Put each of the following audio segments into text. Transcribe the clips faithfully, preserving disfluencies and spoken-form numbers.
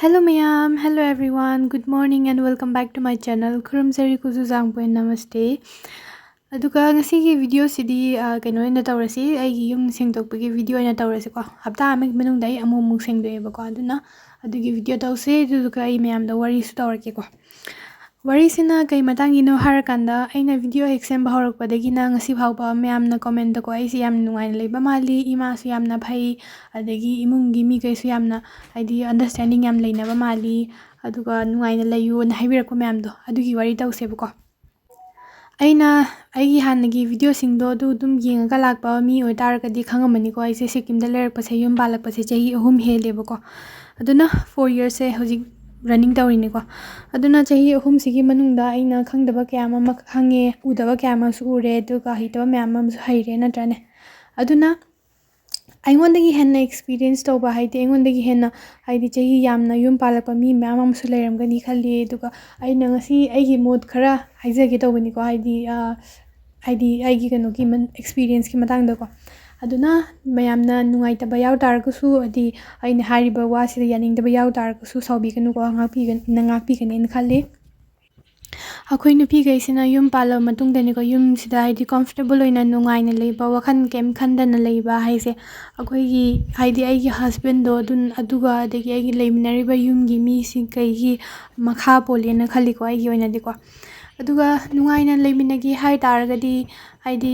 Hello ꯃꯌꯥꯝ, hello everyone, good morning and welcome back to my channel. ꯈꯨꯔꯨꯝꯖꯔꯤ ꯀꯨꯖꯨ ꯖꯥꯡꯄꯣꯏ, ꯅꯃꯁꯇꯦ꯫ ꯑꯗꯨꯒ ꯉꯁꯤꯒꯤ ꯚꯤꯗꯤꯑꯣꯁꯤꯗꯤ, ꯑ, ꯀꯩꯅꯣ ꯑꯣꯏꯅ ꯇꯧꯔꯁꯤ, ꯑꯩꯒꯤ ꯌꯨꯝ ꯁꯦꯡꯗꯣꯛꯄꯒꯤ ꯚꯤꯗꯤꯑꯣ ꯑꯣꯏꯅ ꯇꯧꯔꯁꯤꯀꯣ꯫ ꯍꯞꯇꯥ ꯑꯃꯒꯤ ꯃꯅꯨꯡꯗ ꯑꯩ ꯑꯃꯨꯛ ꯑꯃꯨꯛ ꯁꯦꯡꯗꯣꯛꯑꯦꯕꯀꯣ, ꯑꯗꯨꯅ ꯑꯗꯨꯒꯤ ꯚꯤꯗꯤꯑꯣ ꯇꯧꯁꯦ, ꯑꯗꯨꯗꯨꯒ ꯑꯩ ꯃꯌꯥꯝꯗ ꯋꯥꯔꯤꯁꯨ ꯇꯧꯔꯛꯀꯦꯀꯣ꯫ ꯋꯥꯔꯤꯁꯤꯅ ꯀꯩ ꯃꯇꯥꯡꯒꯤꯅꯣ ꯍꯥꯏꯔꯀꯥꯟꯗ, ꯑꯩꯅ ꯚꯤꯗꯤꯑꯣ ꯍꯦꯛ ꯁꯦꯝꯕ ꯍꯧꯔꯛꯄꯗꯒꯤꯅ ꯉꯁꯤ ꯐꯥꯎꯕ ꯃꯌꯥꯝꯅ ꯀꯣꯃꯦꯟꯇꯀꯣ, ꯑꯩꯁꯦ ꯌꯥꯝ ꯅꯨꯡꯉꯥꯏꯅ ꯂꯩꯕ ꯃꯥꯜꯂꯤ, ꯏꯃꯥꯁꯨ ꯌꯥꯝꯅ ꯐꯩ, ꯑꯗꯒꯤ ꯏꯃꯨꯡꯒꯤ ꯃꯤꯈꯩꯁꯨ ꯌꯥꯝꯅ, ꯍꯥꯏꯗꯤ, ꯑꯟꯗꯔꯁ꯭ꯇꯦꯟꯗꯤꯡ ꯌꯥꯝ ꯂꯩꯅꯕ ꯃꯥꯜꯂꯤ, ꯑꯗꯨꯒ ꯅꯨꯡꯉꯥꯏꯅ ꯂꯩꯌꯨꯅ ꯍꯥꯏꯕꯤꯔꯛꯄ ꯃꯌꯥꯝꯗꯣ, ꯑꯗꯨꯒꯤ ꯋꯥꯔꯤ ꯇꯧꯁꯦꯕꯀꯣ꯫ ꯑꯩꯅ ꯑꯩꯒꯤ ꯍꯥꯟꯅꯒꯤ ꯚꯤꯗꯤꯑꯣꯁꯤꯡꯗꯣ ꯑꯗꯨ ꯑꯗꯨꯝ ꯌꯦꯡꯉꯒ ꯂꯥꯛꯄ ꯃꯤ ꯑꯣꯏꯇꯥꯔꯒꯗꯤ ꯈꯪꯉꯝꯃꯅꯤꯀꯣ, ꯑꯩꯁꯦ ꯁꯤꯛꯀꯤꯝꯗ ꯂꯩꯔꯛꯄꯁꯦ, ꯌꯨꯝ ꯄꯥꯜꯂꯛꯄꯁꯦ ꯆꯍꯤ ꯑꯍꯨꯝ ꯍꯦꯜꯂꯦꯕꯀꯣ꯫ ꯑꯗꯨꯅ four yearsꯁꯦ ꯍꯧꯖꯤꯛ running ꯇꯧꯔꯤꯅꯤꯀꯣ꯫ ꯑꯗꯨꯅ ꯆꯍꯤ ꯑꯍꯨꯝꯁꯤꯒꯤ ꯃꯅꯨꯡꯗ ꯑꯩꯅ ꯈꯪꯗꯕ ꯀꯌꯥ ꯑꯃ ꯈꯪꯉꯦ, ꯎꯗꯕ ꯀꯌꯥ ꯑꯃꯁꯨ ꯎꯔꯦ, ꯑꯗꯨꯒ ꯍꯩꯇꯕ ꯃꯌꯥꯝ ꯑꯃꯁꯨ ꯍꯩꯔꯦ, ꯅꯠꯇ꯭ꯔꯅꯦ? ꯑꯗꯨꯅ ꯑꯩꯉꯣꯟꯗꯒꯤ ꯍꯦꯟꯅ experience ꯇꯧꯕ, ꯍꯥꯏꯗꯤ, ꯑꯩꯉꯣꯟꯗꯒꯤ ꯍꯦꯟꯅ, ꯍꯥꯏꯗꯤ, ꯆꯍꯤ ꯌꯥꯝꯅ ꯌꯨꯝ ꯄꯥꯜꯂꯛꯄ ꯃꯤ ꯃꯌꯥꯝ ꯑꯃꯁꯨ ꯂꯩꯔꯝꯒꯅꯤ ꯈꯜꯂꯤ꯫ ꯑꯗꯨꯒ ꯑꯩꯅ ꯉꯁꯤ ꯑꯩꯒꯤ ꯃꯣꯠ ꯈꯔ ꯍꯥꯏꯖꯒꯦ ꯇꯧꯕꯅꯤꯀꯣ, ꯍꯥꯏꯗꯤ, ꯑ, ꯍꯥꯏꯗꯤ, ꯑꯩꯒꯤ ꯀꯩꯅꯣꯒꯤ ꯃꯟ-, experienceꯀꯤ ꯃꯇꯥꯡꯗꯀꯣ꯫ ꯑꯗꯨꯅ ꯃꯌꯥꯝꯅ ꯅꯨꯡꯉꯥꯏꯇꯕ ꯌꯥꯎ ꯇꯥꯔꯒꯁꯨ, ꯍꯥꯏꯗꯤ, ꯑꯩꯅ ꯍꯥꯏꯔꯤꯕ ꯋꯥꯁꯤꯗ ꯌꯥꯅꯤꯡꯗꯕ ꯌꯥꯎ ꯇꯥꯔꯒꯁꯨ, ꯁꯥꯎꯕꯤꯒꯅꯨꯀꯣ, ꯉꯥꯛꯄꯤꯒꯅ-, ꯉꯥꯛꯄꯤꯒꯅꯦꯅ ꯈꯜꯂꯤ꯫ ꯑꯩꯈꯣꯏ ꯅꯨꯄꯤꯈꯩꯁꯤꯅ ꯌꯨꯝ ꯄꯥꯜꯂꯕ ꯃꯇꯨꯡꯗꯅꯤꯀꯣ, ꯌꯨꯝꯁꯤꯗ, ꯍꯥꯏꯗꯤ, comfortable ꯑꯣꯏꯅ ꯅꯨꯡꯉꯥꯏꯅ ꯂꯩꯕ, ꯋꯥꯈꯜ ꯀꯩꯝ ꯈꯟꯗꯅ ꯂꯩꯕ ꯍꯥꯏꯁꯦ, ꯑꯩꯈꯣꯏꯒꯤ, ꯍꯥꯏꯗꯤ, ꯑꯩꯒꯤ husbandꯗꯣ ꯑꯗꯨꯝ, ꯑꯗꯨꯒ ꯑꯗꯒꯤ ꯑꯩꯒꯤ ꯂꯩꯃꯤꯟꯅꯔꯤꯕ ꯌꯨꯝꯒꯤ ꯃꯤꯁꯤꯡꯈꯩꯒꯤ ꯃꯈꯥ ꯄꯣꯜꯂꯦꯅ ꯈꯜꯂꯤꯀꯣ, ꯑꯩꯒꯤ ꯑꯣꯏꯅꯗꯤꯀꯣ꯫ ꯑꯗꯨꯒ ꯅꯨꯡꯉꯥꯏꯅ ꯂꯩꯃꯤꯟꯅꯒꯦ ꯍꯥꯏ ꯇꯥꯔꯒꯗꯤ, ꯍꯥꯏꯗꯤ,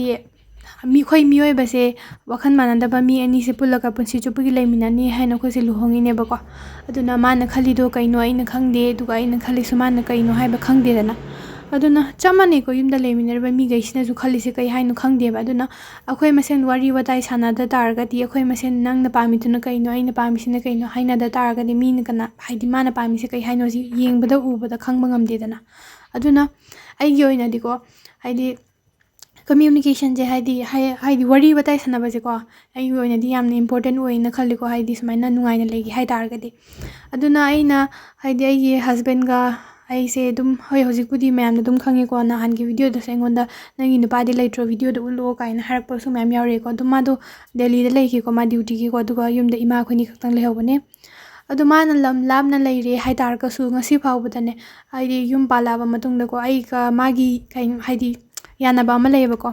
ꯃꯤ-, ꯑꯩꯈꯣꯏ ꯃꯤꯑꯣꯏꯕꯁꯦ ꯋꯥꯈꯜ ꯃꯥꯟꯅꯗꯕ ꯃꯤ ꯑꯅꯤꯁꯦ ꯄꯨꯜꯂꯒ ꯄꯨꯟꯁꯤ ꯆꯨꯞꯄꯒꯤ ꯂꯩꯃꯤꯟꯅꯅꯤ ꯍꯥꯏꯅ ꯑꯩꯈꯣꯏꯁꯦ ꯂꯨꯍꯣꯡꯉꯤꯅꯦꯕꯀꯣ꯫ ꯑꯗꯨꯅ ꯃꯥꯅ ꯈꯜꯂꯤꯗꯣ ꯀꯩꯅꯣ ꯑꯩꯅ ꯈꯪꯗꯦ, ꯑꯗꯨꯒ ꯑꯩꯅ ꯈꯜꯂꯤꯁꯨ ꯃꯥꯅ ꯀꯩꯅꯣ ꯍꯥꯏꯕ ꯈꯪꯗꯦꯗꯅ꯫ ꯑꯗꯨꯅ ꯆꯞ ꯃꯥꯟꯅꯩꯀꯣ, ꯌꯨꯝꯗ ꯂꯩꯃꯤꯟꯅꯔꯤꯕ ꯃꯤꯈꯩꯁꯤꯅꯁꯨ ꯈꯜꯂꯤꯁꯦ ꯀꯩ ꯍꯥꯏꯅꯣ ꯈꯪꯗꯦꯕ꯫ ꯑꯗꯨꯅ ꯑꯩꯈꯣꯏ ꯃꯁꯦꯟ ꯋꯥꯔꯤ ꯋꯥꯇꯥꯏ ꯁꯥꯟꯅꯗ ꯇꯥꯔꯒꯗꯤ, ꯑꯩꯈꯣꯏ ꯃꯁꯦꯟ ꯅꯪꯅ ꯄꯥꯝꯃꯤꯗꯨꯅ ꯀꯩꯅꯣ, ꯑꯩꯅ ꯄꯥꯝꯃꯤꯁꯤꯅ ꯀꯩꯅꯣ ꯍꯥꯏꯅꯗ ꯇꯥꯔꯒꯗꯤ, ꯃꯤꯅ ꯀꯅꯥ, ꯍꯥꯏꯗꯤ, ꯃꯥꯅ ꯄꯥꯝꯃꯤꯁꯦ ꯀꯩ ꯍꯥꯏꯅꯣ ꯁꯤ ꯌꯦꯡꯕꯗ ꯎꯕꯗ ꯈꯪꯕ ꯉꯝꯗꯦꯗꯅ꯫ ꯑꯗꯨꯅ ꯑꯩꯒꯤ ꯑꯣꯏꯅꯗꯤꯀꯣ, ꯍꯥꯏꯗꯤ, communicationꯁꯦ, ꯍꯥꯏꯗꯤ, ꯍꯥꯏ-, ꯍꯥꯏꯗꯤ, ꯋꯥꯔꯤ ꯋꯥꯇꯥꯏ ꯁꯥꯟꯅꯕꯁꯦꯀꯣ, ꯑꯩꯒꯤ ꯑꯣꯏꯅꯗꯤ ꯌꯥꯝꯅ important ꯑꯣꯏꯅ ꯈꯜꯂꯤꯀꯣ, ꯍꯥꯏꯗꯤ, ꯁꯨꯃꯥꯏꯅ ꯅꯨꯡꯉꯥꯏꯅ ꯂꯩꯒꯦ ꯍꯥꯏ ꯇꯥꯔꯒꯗꯤ꯫ ꯑꯗꯨꯅ ꯑꯩꯅ, ꯍꯥꯏꯗꯤ, ꯑꯩꯒꯤ husbandꯒ ꯑꯩꯁꯦ ꯑꯗꯨꯝ, ꯍꯣꯏ, ꯍꯧꯖꯤꯛꯄꯨꯗꯤ ꯃꯌꯥꯝꯅ ꯑꯗꯨꯝ ꯈꯪꯉꯦꯀꯣ, ꯅꯍꯥꯟꯒꯤ videoꯗꯁꯨ ꯑꯩꯉꯣꯟꯗ "ꯅꯪꯒꯤ ꯅꯨꯄꯥꯗꯤ ꯂꯩꯇ꯭ꯔꯣ? Videoꯗ ꯎꯠꯂꯛꯑꯣ" ꯀꯥꯏꯅ ꯍꯥꯏꯔꯛꯄꯁꯨ ꯃꯌꯥꯝ ꯌꯥꯎꯔꯛꯑꯦꯀꯣ꯫ ꯑꯗꯨꯝ ꯃꯥꯗꯣ ꯗꯦꯜꯂꯤꯗ ꯂꯩꯈꯤꯀꯣ, ꯃꯥ dutyꯒꯤꯀꯣ, ꯑꯗꯨꯒ ꯌꯨꯝꯗ ꯏꯃꯥ ꯑꯩꯈꯣꯏꯅꯤ ꯈꯛꯇꯪ ꯂꯩꯍꯧꯕꯅꯦ꯫ ꯑꯗꯣ ꯃꯥꯅ ꯂꯝ ꯂꯥꯞꯅ ꯂꯩꯔꯦ ꯍꯥꯏ ꯇꯥꯔꯒꯁꯨ, ꯉꯁꯤ ꯐꯥꯎꯕꯗꯅꯦ, ꯍꯥꯏꯗꯤ ꯌꯨꯝ ꯄꯥꯜꯂꯛꯑꯕ ꯃꯇꯨꯡꯗꯀꯣ, ꯑꯩꯒ ꯃꯥꯒꯤ ꯀꯩ-, ꯍꯥꯏꯗꯤ ꯌꯥꯅꯕ ꯑꯃ ꯂꯩꯌꯦꯕꯀꯣ꯫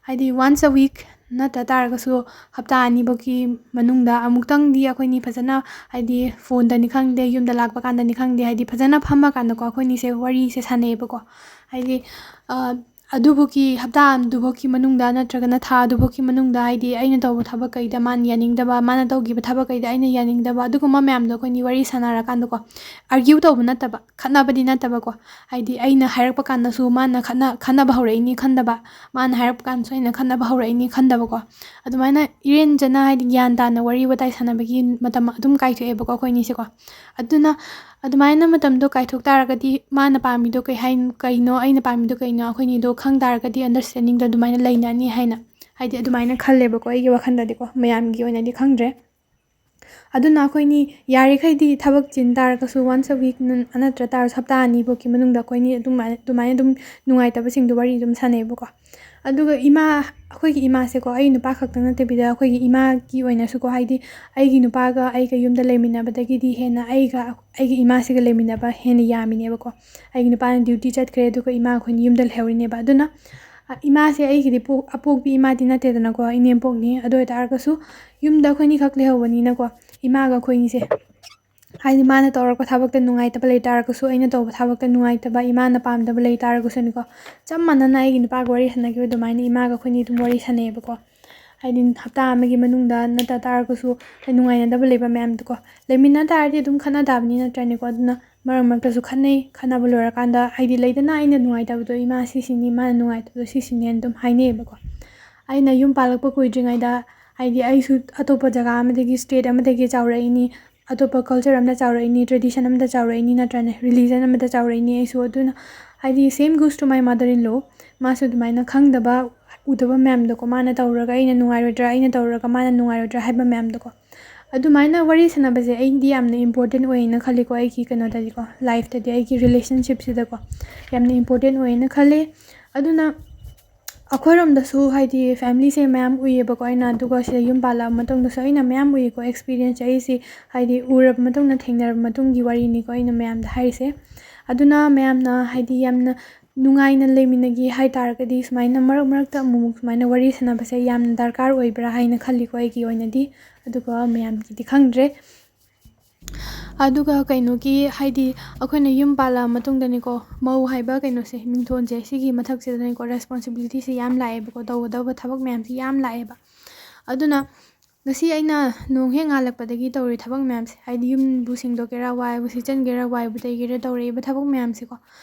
ꯍꯥꯏꯗꯤ once a week ꯅꯠꯇ ꯇꯥꯔꯒꯁꯨ, ꯍꯞꯇꯥ ꯑꯅꯤꯐꯧꯀꯤ ꯃꯅꯨꯡꯗ ꯑꯃꯨꯛꯇꯪꯗꯤ ꯑꯩꯈꯣꯏꯅꯤ ꯐꯖꯅ, ꯍꯥꯏꯗꯤ ꯐꯣꯟꯗꯅꯤ ꯈꯪꯗꯦ, ꯌꯨꯝꯗ ꯂꯥꯛꯄ ꯀꯥꯟꯗꯅꯤ ꯈꯪꯗꯦ, ꯍꯥꯏꯗꯤ ꯐꯖꯅ ꯐꯝꯃꯀꯥꯟꯗꯀꯣ, ꯑꯩꯈꯣꯏꯅꯤꯁꯦ ꯋꯥꯔꯤꯁꯦ ꯁꯥꯟꯅꯩꯌꯦꯕꯀꯣ꯫ ꯍꯥꯏꯗꯤ, ꯑ, ꯑꯗꯨꯐꯧꯀꯤ, ꯍꯞꯇꯥ ꯑꯗꯨꯐꯧꯀꯤ ꯃꯅꯨꯡꯗ ꯅꯠꯇ꯭ꯔꯒꯅ ꯊꯥ ꯑꯗꯨꯐꯧꯀꯤ ꯃꯅꯨꯡꯗ, ꯍꯥꯏꯗꯤ ꯑꯩꯅ ꯇꯧꯕ ꯊꯕꯛ ꯀꯩꯗ ꯃꯥꯅ ꯌꯥꯅꯤꯡꯗꯕ, ꯃꯥꯅ ꯇꯧꯈꯤꯕ ꯊꯕꯛ ꯀꯩꯗ ꯑꯩꯅ ꯌꯥꯅꯤꯡꯗꯕ, ꯑꯗꯨꯒꯨꯝꯕ ꯃꯌꯥꯝꯗꯣ ꯑꯩꯈꯣꯏꯅꯤ ꯋꯥꯔꯤ ꯁꯥꯟꯅꯔꯀꯥꯟꯗꯀꯣ, argue ꯇꯧꯕ ꯅꯠꯇꯕ, ꯈꯠꯅꯕꯗꯤ ꯅꯠꯇꯕꯀꯣ, ꯍꯥꯏꯗꯤ ꯑꯩꯅ ꯍꯥꯏꯔꯛꯄ ꯀꯥꯟꯗꯁꯨ ꯃꯥꯅ ꯈꯠꯅ-, ꯈꯠꯅꯕ ꯍꯧꯔꯛꯏꯅꯤ ꯈꯟꯗꯕ, ꯃꯥꯅ ꯍꯥꯏꯔꯛꯄ ꯀꯥꯟꯗꯁꯨ ꯑꯩꯅ ꯈꯠꯅꯕ ꯍꯧꯔꯛꯏꯅꯤ ꯈꯟꯗꯕꯀꯣ, ꯑꯗꯨꯃꯥꯏꯅ ꯏꯔꯦꯟꯖꯅ, ꯍꯥꯏꯗꯤ ꯒ꯭ꯌꯥꯟ ꯇꯥꯅ ꯋꯥꯔꯤ ꯋꯥꯇꯥꯏ ꯁꯥꯟꯅꯕꯒꯤ ꯃꯇꯝ ꯑꯗꯨꯝ ꯀꯥꯏꯊꯣꯛꯑꯦꯕꯀꯣ ꯑꯩꯈꯣꯏꯅꯤꯁꯦꯀꯣ꯫ ꯑꯗꯨꯅ ꯑꯗꯨꯃꯥꯏꯅ ꯃꯇꯝꯗꯣ ꯀꯥꯏꯊꯣꯛ ꯇꯥꯔꯒꯗꯤ, ꯃꯥꯅ ꯄꯥꯝꯃꯤꯗꯣ ꯀꯩ ꯍꯥꯏ-, ꯀꯩꯅꯣ, ꯑꯩꯅ ꯄꯥꯝꯃꯤꯗꯣ ꯀꯩꯅꯣ, ꯑꯩꯈꯣꯏꯅꯤꯗꯣ ꯈꯪ ꯇꯥꯔꯒꯗꯤ understandingꯗꯣ ꯑꯗꯨꯃꯥꯏꯅ ꯂꯩꯅꯅꯤ ꯍꯥꯏꯅ, ꯍꯥꯏꯗꯤ ꯑꯗꯨꯃꯥꯏꯅ ꯈꯜꯂꯦꯕꯀꯣ ꯑꯩꯒꯤ ꯋꯥꯈꯜꯗꯗꯤꯀꯣ, ꯃꯌꯥꯝꯒꯤ ꯑꯣꯏꯅꯗꯤ ꯈꯪꯗ꯭ꯔꯦ꯫ ꯑꯗꯨꯅ ꯑꯩꯈꯣꯏꯅꯤ ꯌꯥꯔꯤꯈꯩꯗꯤ ꯊꯕꯛ ꯆꯤꯟ ꯇꯥꯔꯒꯁꯨ once a week ꯅ-, ꯅꯠꯇ꯭ꯔ ꯇꯥꯔꯁꯨ ꯍꯞꯇꯥ ꯑꯅꯤꯐꯧꯀꯤ ꯃꯅꯨꯡꯗ ꯑꯩꯈꯣꯏꯅꯤ ꯑꯗꯨꯃꯥꯏꯅ, ꯑꯗꯨꯃꯥꯏꯅ ꯑꯗꯨꯝ ꯅꯨꯡꯉꯥꯏꯇꯕꯁꯤꯡꯗꯣ ꯋꯥꯔꯤ ꯑꯗꯨꯝ ꯁꯥꯟꯅꯩꯕꯀꯣ꯫ ꯑꯗꯨꯒ ꯏꯃꯥ, ꯑꯩꯈꯣꯏꯒꯤ ꯏꯃꯥꯁꯦꯀꯣ, ꯑꯩ ꯅꯨꯄꯥ ꯈꯛꯇ ꯅꯠꯇꯕꯤꯗ ꯑꯩꯈꯣꯏꯒꯤ ꯏꯃꯥꯒꯤ ꯑꯣꯏꯅꯁꯨꯀꯣ, ꯍꯥꯏꯗꯤ ꯑꯩꯒꯤ ꯅꯨꯄꯥꯒ ꯑꯩꯒ ꯌꯨꯝꯗ ꯂꯩꯃꯤꯟꯅꯕꯗꯒꯤꯗꯤ ꯍꯦꯟꯅ ꯑꯩꯒ ꯑꯩꯒꯤ ꯏꯃꯥꯁꯤꯒ ꯂꯩꯃꯤꯟꯅꯕ ꯍꯦꯟꯅ ꯌꯥꯝꯃꯤꯅꯦꯕꯀꯣ꯫ ꯑꯩꯒꯤ ꯅꯨꯄꯥꯅ duty ꯆꯠꯈ꯭ꯔꯦ, ꯑꯗꯨꯒ ꯏꯃꯥ ꯑꯩꯈꯣꯏꯅꯤ ꯌꯨꯝꯗ ꯂꯩꯍꯧꯔꯤꯅꯦꯕ꯫ ꯑꯗꯨꯅ, ꯑ, ꯏꯃꯥꯁꯦ ꯑꯩꯒꯤꯗꯤ ꯄꯣꯛ-, ꯑꯄꯣꯛꯄꯤ ꯏꯃꯥꯗꯤ ꯅꯠꯇꯦꯗꯅꯀꯣ, ꯏꯅꯦꯝꯄꯣꯛꯅꯤ꯫ ꯑꯗꯨ ꯑꯣꯏꯇꯥꯔꯒꯁꯨ ꯌꯨꯝꯗ ꯑꯩꯈꯣꯏꯅꯤꯈꯛ ꯂꯩꯍꯧꯕꯅꯤꯅꯀꯣ, ꯏꯃꯥꯒ ꯑꯩꯈꯣꯏꯅꯤꯁꯦ, ꯍꯥꯏꯗꯤ ꯃꯥꯅ ꯇꯧꯔꯛꯄ ꯊꯕꯛꯇ ꯅꯨꯡꯉꯥꯏꯇꯕ ꯂꯩ ꯇꯥꯔꯒꯁꯨ, ꯑꯩꯅ ꯇꯧꯕ ꯊꯕꯛꯇ ꯅꯨꯡꯉꯥꯏꯇꯕ, ꯏꯃꯥꯅ ꯄꯥꯝꯗꯕ ꯂꯩ ꯇꯥꯔꯒꯁꯨꯅꯤꯀꯣ, ꯆꯞ ꯃꯥꯟꯅꯅ ꯑꯩꯒꯤ ꯅꯨꯄꯥꯒ ꯋꯥꯔꯤ ꯁꯥꯟꯅꯈꯤꯕ ꯑꯗꯨꯃꯥꯏꯅ ꯏꯃꯥꯒ ꯑꯩꯈꯣꯏꯅꯤ ꯑꯗꯨꯝ ꯋꯥꯔꯤ ꯁꯥꯟꯅꯩꯌꯦꯕꯀꯣ꯫ ꯍꯥꯏꯗꯤ ꯍꯞꯇꯥ ꯑꯃꯒꯤ ꯃꯅꯨꯡꯗ ꯅꯠꯇ ꯇꯥꯔꯒꯁꯨ, ꯅꯨꯡꯉꯥꯏꯅꯗꯕ ꯂꯩꯕ ꯃꯌꯥꯝꯗꯣꯀꯣ꯫ ꯂꯩꯃꯤꯟꯅ ꯇꯥꯔꯗꯤ ꯑꯗꯨꯝ ꯈꯠꯅ ꯇꯥꯕꯅꯤ ꯅꯠꯇ꯭ꯔꯅꯦꯀꯣ? ꯑꯗꯨꯅ ꯃꯔꯛ ꯃꯔꯛꯇꯁꯨ ꯈꯠꯅꯩ꯫ ꯈꯠꯅꯕ ꯂꯣꯏꯔꯀꯥꯟꯗ, ꯍꯥꯏꯗꯤ ꯂꯩꯗꯅ, ꯑꯩꯅ ꯅꯨꯡꯉꯥꯏꯇꯕꯗꯣ ꯏꯃꯥ ꯁꯤꯁꯤꯅꯤ, ꯃꯥꯅ ꯅꯨꯡꯉꯥꯏꯇꯕꯗꯣ ꯁꯤꯁꯤꯅꯦꯅ ꯑꯗꯨꯝ ꯍꯥꯏꯅꯩꯌꯦꯕꯀꯣ꯫ ꯑꯩꯅ ꯌꯨꯝ ꯄꯥꯜꯂꯛꯄ ꯀꯨꯏꯗ꯭ꯔꯤꯉꯩꯗ, ꯍꯥꯏꯗꯤ ꯑꯩꯁꯨ ꯑꯇꯣꯞꯄ ꯖꯒꯥ ꯑꯃꯗꯒꯤ, state ꯑꯃꯗꯒꯤ ꯆꯥꯎꯔꯛꯏꯅꯤ, ꯑꯇꯣꯞꯄ culture ꯑꯃꯗ ꯆꯥꯎꯔꯛꯏꯅꯤ, tradition ꯑꯃꯗ ꯆꯥꯎꯔꯛꯏꯅꯤ ꯅꯠꯇ꯭ꯔꯅꯦ, religion ꯑꯃꯗ ꯆꯥꯎꯔꯛꯏꯅꯤ ꯑꯩꯁꯨ꯫ ꯑꯗꯨꯅ, ꯍꯥꯏꯗꯤ same goes to my mother in law, ꯃꯥꯁꯨ ꯑꯗꯨꯃꯥꯏꯅ ꯈꯪꯗꯕ, ꯎꯗꯕ ꯃꯌꯥꯝꯗꯣꯀꯣ, ꯃꯥꯅ ꯇꯧꯔꯒ ꯑꯩꯅ ꯅꯨꯡꯉꯥꯏꯔꯣꯏꯗ꯭ꯔꯥ, ꯑꯩꯅ ꯇꯧꯔꯒ ꯃꯥꯅ ꯅꯨꯡꯉꯥꯏꯔꯣꯏꯗ꯭ꯔꯥ ꯍꯥꯏꯕ ꯃꯌꯥꯝꯗꯣꯀꯣ꯫ ꯑꯗꯨꯃꯥꯏꯅ ꯋꯥꯔꯤ ꯁꯥꯟꯅꯕꯁꯦ ꯑꯩꯗꯤ ꯌꯥꯝꯅ important ꯑꯣꯏꯌꯦꯅ ꯈꯜꯂꯤꯀꯣ, ꯑꯩꯒꯤ ꯀꯩꯅꯣꯗꯗꯤꯀꯣ, lifeꯇꯗꯤ, ꯑꯩꯒꯤ relationshipꯁꯤꯗꯀꯣ ꯌꯥꯝꯅ important ꯑꯣꯏꯌꯦꯅ ꯈꯜꯂꯤ꯫ ꯑꯗꯨꯅ ꯑꯩꯈꯣꯏꯔꯣꯝꯗꯁꯨ ꯍꯥꯏꯗꯤ ꯐꯦꯃꯤꯂꯤꯁꯦ ꯃꯌꯥꯝ ꯎꯏꯌꯦꯕꯀꯣ ꯑꯩꯅ, ꯑꯗꯨꯒ ꯁꯤꯗ ꯌꯨꯝ ꯄꯥꯜꯂꯛꯑ ꯃꯇꯨꯡꯗꯁꯨ ꯑꯩꯅ ꯃꯌꯥꯝ ꯎꯏꯀꯣ, ꯑꯦꯛꯁꯄꯤꯔꯤꯌꯦꯟꯁ ꯑꯩꯁꯦ ꯍꯥꯏꯗꯤ ꯎꯔꯕ ꯃꯇꯨꯡꯗ, ꯊꯦꯡꯅꯔꯕ ꯃꯇꯨꯡꯒꯤ ꯋꯥꯔꯤꯅꯤꯀꯣ ꯑꯩꯅ ꯃꯌꯥꯝꯗ ꯍꯥꯏꯔꯤꯁꯦ꯫ ꯑꯗꯨꯅ ꯃꯌꯥꯝꯅ ꯍꯥꯏꯗꯤ ꯌꯥꯝꯅ ꯅꯨꯡꯉꯥꯏꯅ ꯂꯩꯃꯤꯟꯅꯒꯦ ꯍꯥꯏ ꯇꯥꯔꯒꯗꯤ, ꯁꯨꯃꯥꯏꯅ ꯃꯔꯛ ꯃꯔꯛꯇ ꯑꯃꯨꯛꯃꯨꯛ ꯁꯨꯃꯥꯏꯅ ꯋꯥꯔꯤ ꯁꯥꯟꯅꯕꯁꯦ ꯌꯥꯝꯅ ꯗꯔꯀꯥꯔ ꯑꯣꯏꯕ꯭ꯔꯥ ꯍꯥꯏꯅ ꯈꯜꯂꯤꯀꯣ ꯑꯩꯒꯤ ꯑꯣꯏꯅꯗꯤ꯫ ꯑꯗꯨꯒ ꯃꯌꯥꯝꯒꯤꯗꯤ ꯈꯪꯗ꯭ꯔꯦ꯫ ꯑꯗꯨꯒ ꯀꯩꯅꯣꯒꯤ, ꯍꯥꯏꯗꯤ ꯑꯩꯈꯣꯏꯅ ꯌꯨꯝ ꯄꯥꯜꯂꯛꯑ ꯃꯇꯨꯡꯗꯅꯤꯀꯣ, ꯃꯧ ꯍꯥꯏꯕ ꯀꯩꯅꯣꯁꯦ, ꯃꯤꯡꯊꯣꯟꯁꯦ, ꯁꯤꯒꯤ ꯃꯊꯛꯁꯤꯗꯅꯤꯀꯣ ꯔꯦꯁꯄꯣꯟꯁꯤꯕꯤꯂꯤꯇꯤꯁꯦ ꯌꯥꯝ ꯂꯥꯛꯑꯦꯕꯀꯣ, ꯇꯧꯒꯗꯕ ꯊꯕꯛ ꯃꯌꯥꯝꯁꯦ ꯌꯥꯝ ꯂꯥꯛꯑꯦꯕ꯫ ꯑꯗꯨꯅ ꯉꯁꯤ ꯑꯩꯅ ꯅꯣꯡ ꯍꯦꯛ ꯉꯥꯜꯂꯛꯄꯗꯒꯤ ꯇꯧꯔꯤ ꯊꯕꯛ ꯃꯌꯥꯝꯁꯦ, ꯍꯥꯏꯗꯤ ꯌꯨꯝꯕꯨ ꯁꯦꯡꯗꯣꯛꯀꯦꯔꯥ, ꯋꯥꯏꯕꯨ ꯁꯤꯠꯆꯟꯒꯦꯔꯥ, ꯋꯥꯏꯕꯨ ꯇꯩꯒꯦꯔꯥ, ꯇꯧꯔꯛꯏꯕ ꯊꯕꯛ ꯃꯌꯥꯝꯁꯦꯀꯣ,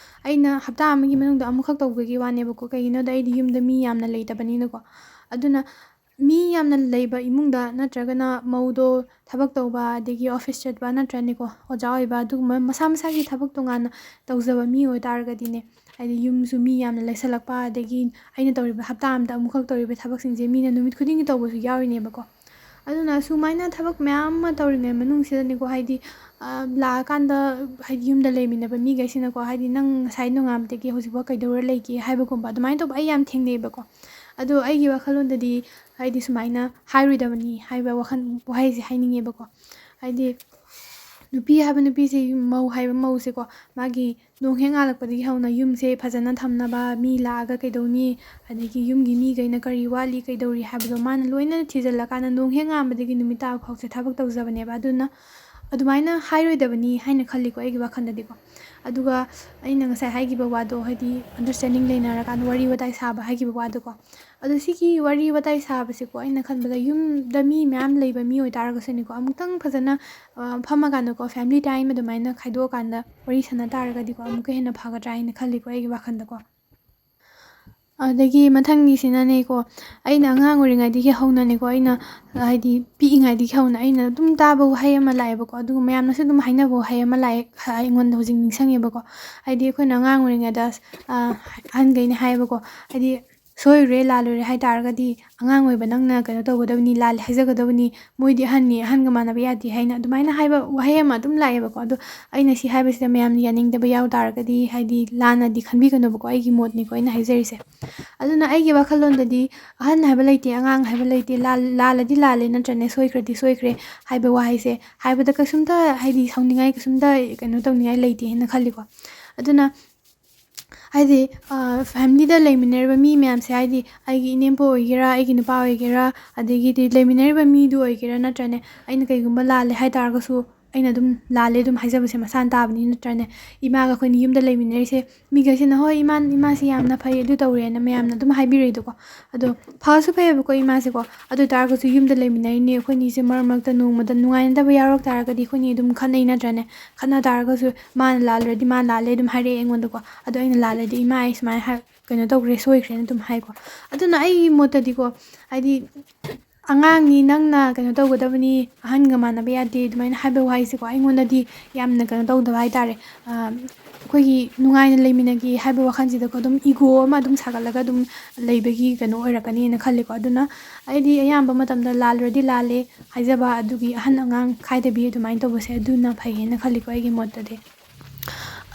ꯑꯩꯅ ꯍꯞꯇꯥ ꯑꯃꯒꯤ ꯃꯅꯨꯡꯗ ꯑꯃꯨꯛꯈꯛ ꯇꯧꯕꯒꯤ ꯋꯥꯅꯦꯕꯀꯣ꯫ ꯀꯩꯒꯤꯅꯣꯗ ꯑꯩꯗꯤ ꯌꯨꯝꯗ ꯃꯤ ꯌꯥꯝꯅ ꯂꯩꯇꯕꯅꯤꯅꯀꯣ꯫ ꯑꯗꯨꯅ ꯃꯤ ꯌꯥꯝꯅ ꯂꯩꯕ ꯏꯃꯨꯡꯗ, ꯅꯠꯇ꯭ꯔꯒꯅ ꯃꯧꯗꯣ ꯊꯕꯛ ꯇꯧꯕ, ꯑꯗꯒꯤ ꯑꯣꯐꯤꯁ ꯆꯠꯄ, ꯅꯠꯇ꯭ꯔꯅꯤꯀꯣ, ꯑꯣꯖꯥ ꯑꯣꯏꯕ, ꯑꯗꯨꯒꯨꯝꯕ ꯃꯁꯥ ꯃꯁꯥꯒꯤ ꯊꯕꯛ ꯇꯣꯉꯥꯟꯅ ꯇꯧꯖꯕ ꯃꯤ ꯑꯣꯏꯇꯥꯔꯒꯗꯤꯅꯦ, ꯍꯥꯏꯗꯤ ꯌꯨꯝꯁꯨ ꯃꯤ ꯌꯥꯝꯅ ꯂꯩꯁꯜꯂꯛꯄ, ꯑꯗꯒꯤ ꯑꯩꯅ ꯇꯧꯔꯤꯕ, ꯍꯞꯇꯥ ꯑꯃꯗ ꯑꯃꯨꯛꯈꯛ ꯇꯧꯔꯤꯕ ꯊꯕꯛꯁꯤꯡꯁꯦ ꯃꯤꯅ ꯅꯨꯃꯤꯠ ꯈꯨꯗꯤꯡꯒꯤ ꯇꯧꯕꯁꯨ ꯌꯥꯎꯔꯤꯅꯦꯕꯀꯣ꯫ ꯑꯗꯨꯅ ꯁꯨꯃꯥꯏꯅ ꯊꯕꯛ ꯃꯌꯥꯝ ꯑꯃ ꯇꯧꯔꯤꯉꯩ ꯃꯅꯨꯡꯁꯤꯗꯅꯤꯀꯣ, ꯍꯥꯏꯗꯤ, ꯑ, ꯂꯥꯛꯑꯀꯥꯟꯗ, ꯍꯥꯏꯗꯤ ꯌꯨꯝꯗ ꯂꯩꯃꯤꯟꯅꯕ ꯃꯤꯈꯩꯁꯤꯅꯀꯣ, ꯍꯥꯏꯗꯤ, "ꯅꯪ ꯉꯁꯥꯏ ꯅꯣꯡꯉꯥꯟꯕꯗꯒꯤ ꯍꯧꯖꯤꯛꯐꯥꯎ ꯀꯩꯗꯧꯔ ꯂꯩꯒꯦ?" ꯍꯥꯏꯕꯒꯨꯝꯕ ꯑꯗꯨꯃꯥꯏꯅ ꯇꯧꯕ ꯑꯩ ꯌꯥꯝ ꯊꯦꯡꯅꯩꯕꯀꯣ꯫ ꯑꯗꯣ ꯑꯩꯒꯤ ꯋꯥꯈꯜꯂꯣꯟꯗꯗꯤ, ꯍꯥꯏꯗꯤ, ꯁꯨꯃꯥꯏꯅ ꯍꯥꯏꯔꯣꯏꯗꯕꯅꯤ ꯍꯥꯏꯕ ꯋꯥꯈꯜ, ꯋꯥꯍꯩꯁꯦ ꯍꯥꯏꯅꯤꯡꯉꯦꯕꯀꯣ꯫ ꯍꯥꯏꯗꯤ, ꯅꯨꯄꯤ ꯍꯥꯏꯕ ꯅꯨꯄꯤꯁꯦ, ꯃꯧ ꯍꯥꯏꯕ ꯃꯧꯁꯦꯀꯣ, ꯃꯥꯒꯤ ꯅꯣꯡ ꯍꯦꯛ ꯉꯥꯜꯂꯛꯄꯗꯒꯤ ꯍꯧꯅ ꯌꯨꯝꯁꯦ ꯐꯖꯅ ꯊꯝꯅꯕ, ꯃꯤ ꯂꯥꯛꯑꯒ ꯀꯩꯗꯧꯅꯤ, ꯑꯗꯒꯤ ꯌꯨꯝꯒꯤ ꯃꯤꯈꯩꯅ ꯀꯔꯤ ꯋꯥꯠꯂꯤ, ꯀꯩꯗꯧꯔꯤ ꯍꯥꯏꯕꯗꯣ ꯃꯥꯅ ꯂꯣꯏꯅ ꯊꯤꯖꯤꯜꯂꯀꯥꯟꯗ ꯅꯣꯡ ꯍꯦꯛ ꯉꯥꯟꯕꯗꯒꯤ ꯅꯨꯃꯤꯠ ꯇꯥꯕ ꯐꯥꯎꯁꯦ ꯊꯕꯛ ꯇꯧꯖꯕꯅꯦꯕ꯫ ꯑꯗꯨꯅ ꯑꯗꯨꯃꯥꯏꯅ ꯍꯥꯏꯔꯣꯏꯗꯕꯅꯤ ꯍꯥꯏꯅ ꯈꯜꯂꯤꯀꯣ ꯑꯩꯒꯤ ꯋꯥꯈꯜꯗꯗꯤꯀꯣ꯫ ꯑꯗꯨꯒ ꯑꯩꯅ ꯉꯁꯥꯏ ꯍꯥꯏꯈꯤꯕ ꯋꯥꯗꯣ, ꯍꯥꯏꯗꯤ ꯑꯟꯗꯔꯁ꯭ꯇꯦꯟꯗꯤꯡ ꯂꯩꯅꯔꯀꯥꯟꯗ ꯋꯥꯔꯤ ꯋꯥꯇꯥꯏ ꯁꯥꯕ ꯍꯥꯏꯈꯤꯕ ꯋꯥꯗꯣꯀꯣ꯫ ꯑꯗꯣ ꯁꯤꯒꯤ ꯋꯥꯔꯤ ꯋꯥꯇꯥꯏ ꯁꯥꯕꯁꯦꯀꯣ, ꯑꯩꯅ ꯈꯟꯕꯗ ꯌꯨꯝꯗ ꯃꯤ ꯃꯌꯥꯝ ꯂꯩꯕ ꯃꯤ ꯑꯣꯏꯇꯥꯔꯒꯁꯨꯅꯦꯀꯣ, ꯑꯃꯨꯛꯇꯪ ꯐꯖꯅ, ꯑ, ꯐꯝꯃꯀꯥꯟꯗꯀꯣ, ꯐꯦꯃꯤꯂꯤ ꯇꯥꯏꯝ ꯑꯗꯨꯃꯥꯏꯅ ꯈꯥꯏꯗꯣꯛꯑꯀꯥꯟꯗ ꯋꯥꯔꯤ ꯁꯥꯟꯅ ꯇꯥꯔꯒꯗꯤꯀꯣ, ꯑꯃꯨꯛꯀ ꯍꯦꯟꯅ ꯐꯒꯗ꯭ꯔꯥ ꯍꯥꯏꯅ ꯈꯜꯂꯤꯀꯣ ꯑꯩꯒꯤ ꯋꯥꯈꯜꯗꯀꯣ꯫ ꯑꯗꯒꯤ ꯃꯊꯪꯒꯤꯁꯤꯅꯅꯦꯀꯣ, ꯑꯩꯅ ꯑꯉꯥꯡ ꯑꯣꯏꯔꯤꯉꯩꯗꯒꯤ ꯍꯧꯅꯅꯦꯀꯣ, ꯑꯩꯅ, ꯍꯥꯏꯗꯤ, ꯄꯤꯛꯏꯉꯩꯗꯒꯤ ꯍꯧꯅ ꯑꯩꯅ ꯑꯗꯨꯝ ꯇꯥꯕ ꯋꯥꯍꯩ ꯑꯃ ꯂꯥꯛꯑꯦꯕꯀꯣ, ꯑꯗꯨꯒ ꯃꯌꯥꯝꯅꯁꯨ ꯑꯗꯨꯝ ꯍꯥꯏꯅꯕ ꯋꯥꯍꯩ ꯑꯃ ꯂꯥꯛꯑꯦ, ꯑꯩꯉꯣꯟꯗ ꯍꯧꯖꯤꯛ ꯅꯤꯡꯁꯤꯡꯉꯦꯕꯀꯣ꯫ ꯍꯥꯏꯗꯤ, ꯑꯩꯈꯣꯏꯅ ꯑꯉꯥꯡ ꯑꯣꯏꯔꯤꯉꯩꯗ, ꯑ, ꯑꯍꯟꯈꯩꯅ ꯍꯥꯏꯌꯦꯕꯀꯣ, ꯍꯥꯏꯗꯤ, ꯁꯣꯏꯔꯨꯔꯦ, ꯂꯥꯜꯂꯨꯔꯦ ꯍꯥꯏ ꯇꯥꯔꯒꯗꯤ, "ꯑꯉꯥꯡ ꯑꯣꯏꯕ ꯅꯪꯅ ꯀꯩꯅꯣ ꯇꯧꯒꯗꯕꯅꯤ, ꯂꯥꯜꯂꯦ ꯍꯥꯏꯖꯒꯗꯕꯅꯤ, ꯃꯣꯏꯗꯤ ꯑꯍꯟꯅꯤ, ꯑꯍꯟꯒ ꯃꯥꯟꯅꯕ ꯌꯥꯗꯦ" ꯍꯥꯏꯅ ꯑꯗꯨꯃꯥꯏꯅ ꯍꯥꯏꯕ ꯋꯥꯍꯩ ꯑꯃ ꯑꯗꯨꯝ ꯂꯥꯛꯑꯦꯕꯀꯣ꯫ ꯑꯗꯣ ꯑꯩꯅ ꯁꯤ ꯍꯥꯏꯕꯁꯤꯗ ꯃꯌꯥꯝꯅ ꯌꯥꯅꯤꯡꯗꯕ ꯌꯥꯎ ꯇꯥꯔꯒꯗꯤ, ꯍꯥꯏꯗꯤ, ꯂꯥꯟꯅꯗꯤ ꯈꯟꯕꯤꯒꯅꯨꯕꯀꯣ, ꯑꯩꯒꯤ ꯃꯣꯠꯅꯤꯀꯣ ꯑꯩꯅ ꯍꯥꯏꯖꯔꯤꯁꯦ꯫ ꯑꯗꯨꯅ ꯑꯩꯒꯤ ꯋꯥꯈꯜꯂꯣꯟꯗꯗꯤ, ꯑꯍꯟ ꯍꯥꯏꯕ ꯂꯩꯇꯦ, ꯑꯉꯥꯡ ꯍꯥꯏꯕ ꯂꯩꯇꯦ, ꯂꯥꯜ-, ꯂꯥꯜꯂꯗꯤ ꯂꯥꯜꯂꯦ ꯅꯠꯇ꯭ꯔꯅꯦ, ꯁꯣꯏꯈ꯭ꯔꯗꯤ ꯁꯣꯏꯈ꯭ꯔꯦ ꯍꯥꯏꯕ ꯋꯥꯍꯩꯁꯦ ꯍꯥꯏꯕꯗ ꯀꯩꯁꯨꯝꯇ, ꯍꯥꯏꯗꯤ, ꯁꯥꯎꯅꯤꯡꯉꯥꯏ ꯀꯩꯁꯨꯝꯇ ꯀꯩꯅꯣ ꯇꯧꯅꯤꯡꯉꯥꯏ ꯂꯩꯇꯦ ꯍꯥꯏꯅ ꯈꯜꯂꯤꯀꯣ꯫ ꯑꯗꯨꯅ, ꯍꯥꯏꯗꯤ, ꯑ, ꯐꯦꯃꯤꯂꯤꯗ ꯂꯩꯃꯤꯟꯅꯔꯤꯕ ꯃꯤ ꯃꯌꯥꯝꯁꯦ, ꯍꯥꯏꯗꯤ, ꯑꯩꯒꯤ ꯏꯅꯦꯝꯄꯣꯛ ꯑꯣꯏꯒꯦꯔꯥ, ꯑꯩꯒꯤ ꯅꯨꯄꯥ ꯑꯣꯏꯒꯦꯔꯥ, ꯑꯗꯒꯤꯗꯤ ꯂꯩꯃꯤꯟꯅꯔꯤꯕ ꯃꯤꯗꯨ ꯑꯣꯏꯒꯦꯔꯥ, ꯅꯠꯇ꯭ꯔꯅꯦ, ꯑꯩꯅ ꯀꯩꯒꯨꯝꯕ ꯂꯥꯜꯂꯦ ꯍꯥꯏ ꯇꯥꯔꯒꯁꯨ, ꯑꯩꯅ ꯑꯗꯨꯝ ꯂꯥꯜꯂꯦ ꯑꯗꯨꯝ ꯍꯥꯏꯖꯕꯁꯦ ꯃꯁꯥꯅ ꯇꯥꯕꯅꯤ, ꯅꯠꯇ꯭ꯔꯅꯦ? ꯏꯃꯥꯒ ꯑꯩꯈꯣꯏꯅꯤ ꯌꯨꯝꯗ ꯂꯩꯃꯤꯟꯅꯔꯤꯁꯦ, ꯃꯤꯈꯩꯁꯤꯅ, "ꯍꯣꯏ, ꯏꯃꯥ, ꯏꯃꯥꯁꯤ ꯌꯥꯝꯅ ꯐꯩ, ꯑꯗꯨ ꯇꯧꯔꯦꯅ" ꯃꯌꯥꯝꯅ ꯑꯗꯨꯝ ꯍꯥꯏꯕꯤꯔꯛꯏꯗꯣꯀꯣ꯫ ꯑꯗꯣ ꯐꯁꯨ ꯐꯩꯌꯦꯕꯀꯣ ꯏꯃꯥꯁꯦꯀꯣ, ꯑꯗꯨ ꯑꯣꯏ ꯇꯥꯔꯒꯁꯨ ꯌꯨꯝꯗ ꯂꯩꯃꯤꯟꯅꯔꯤꯅꯤ, ꯑꯩꯈꯣꯏꯅꯤꯁꯦ ꯃꯔꯛ ꯃꯔꯛꯇ ꯅꯣꯡꯃꯗ ꯅꯨꯡꯉꯥꯏꯅꯗꯕ ꯌꯥꯎꯔꯛ ꯇꯥꯔꯒꯗꯤ ꯑꯩꯈꯣꯏꯅꯤ ꯑꯗꯨꯝ ꯈꯠꯅꯩ, ꯅꯠꯇ꯭ꯔꯅꯦ? ꯈꯠꯅ ꯇꯥꯔꯒꯁꯨ ꯃꯥꯅ ꯂꯥꯜꯂꯨꯔꯗꯤ ꯃꯥ ꯂꯥꯜꯂꯦ ꯑꯗꯨꯝ ꯍꯥꯏꯔꯛꯑꯦ ꯑꯩꯉꯣꯟꯗꯀꯣ꯫ ꯑꯗꯣ ꯑꯩꯅ ꯂꯥꯜꯂꯗꯤ, "ꯏꯃꯥ, ꯑꯩ ꯁꯨꯃꯥꯏꯅ ꯍꯥꯏ-, ꯀꯩꯅꯣ ꯇꯧꯈ꯭ꯔꯦ, ꯁꯣꯏꯈ꯭ꯔꯦꯅ" ꯑꯗꯨꯝ ꯍꯥꯏꯀꯣ꯫ ꯑꯗꯨꯅ ꯑꯩꯒꯤ ꯃꯣꯠꯇꯗꯤꯀꯣ, ꯍꯥꯏꯗꯤ, "ꯑꯉꯥꯡꯅꯤ, ꯅꯪꯅ ꯀꯩꯅꯣ ꯇꯧꯒꯗꯕꯅꯤ, ꯑꯍꯟꯒ ꯃꯥꯟꯅꯕ ꯌꯥꯗꯦ" ꯑꯗꯨꯃꯥꯏꯅ ꯍꯥꯏꯕ ꯋꯥꯍꯩꯁꯦꯀꯣ, ꯑꯩꯉꯣꯟꯗꯗꯤ ꯌꯥꯝꯅ ꯀꯩꯅꯣ ꯇꯧꯗꯕ ꯍꯥꯏꯇꯥꯔꯦ꯫ ꯑ, ꯑꯩꯈꯣꯏꯒꯤ ꯅꯨꯡꯉꯥꯏꯅ ꯂꯩꯃꯤꯟꯅꯒꯦ ꯍꯥꯏꯕ ꯋꯥꯈꯜꯁꯤꯗꯀꯣ, ꯑꯗꯨꯝ ꯏꯒꯣ ꯑꯃ ꯑꯗꯨꯝ ꯁꯥꯒꯠꯂꯒ ꯑꯗꯨꯝ ꯂꯩꯕꯒꯤ ꯀꯩꯅꯣ ꯑꯣꯏꯔꯛꯀꯅꯤꯅ ꯈꯜꯂꯦꯀꯣ꯫ ꯑꯗꯨꯅ ꯑꯩꯗꯤ ꯑꯌꯥꯝꯕ ꯃꯇꯝꯗ ꯂꯥꯜꯂꯨꯔꯗꯤ ꯂꯥꯜꯂꯦ ꯍꯥꯏꯖꯕ, ꯑꯗꯨꯒꯤ ꯑꯍꯟ ꯑꯉꯥꯡ ꯈꯥꯏꯗꯕꯤ ꯑꯗꯨꯃꯥꯏꯅ ꯇꯧꯕꯁꯦ, ꯑꯗꯨꯅ ꯐꯩꯌꯦꯅ ꯈꯜꯂꯤꯀꯣ, ꯑꯩꯒꯤ ꯃꯣꯠꯇꯗꯤ꯫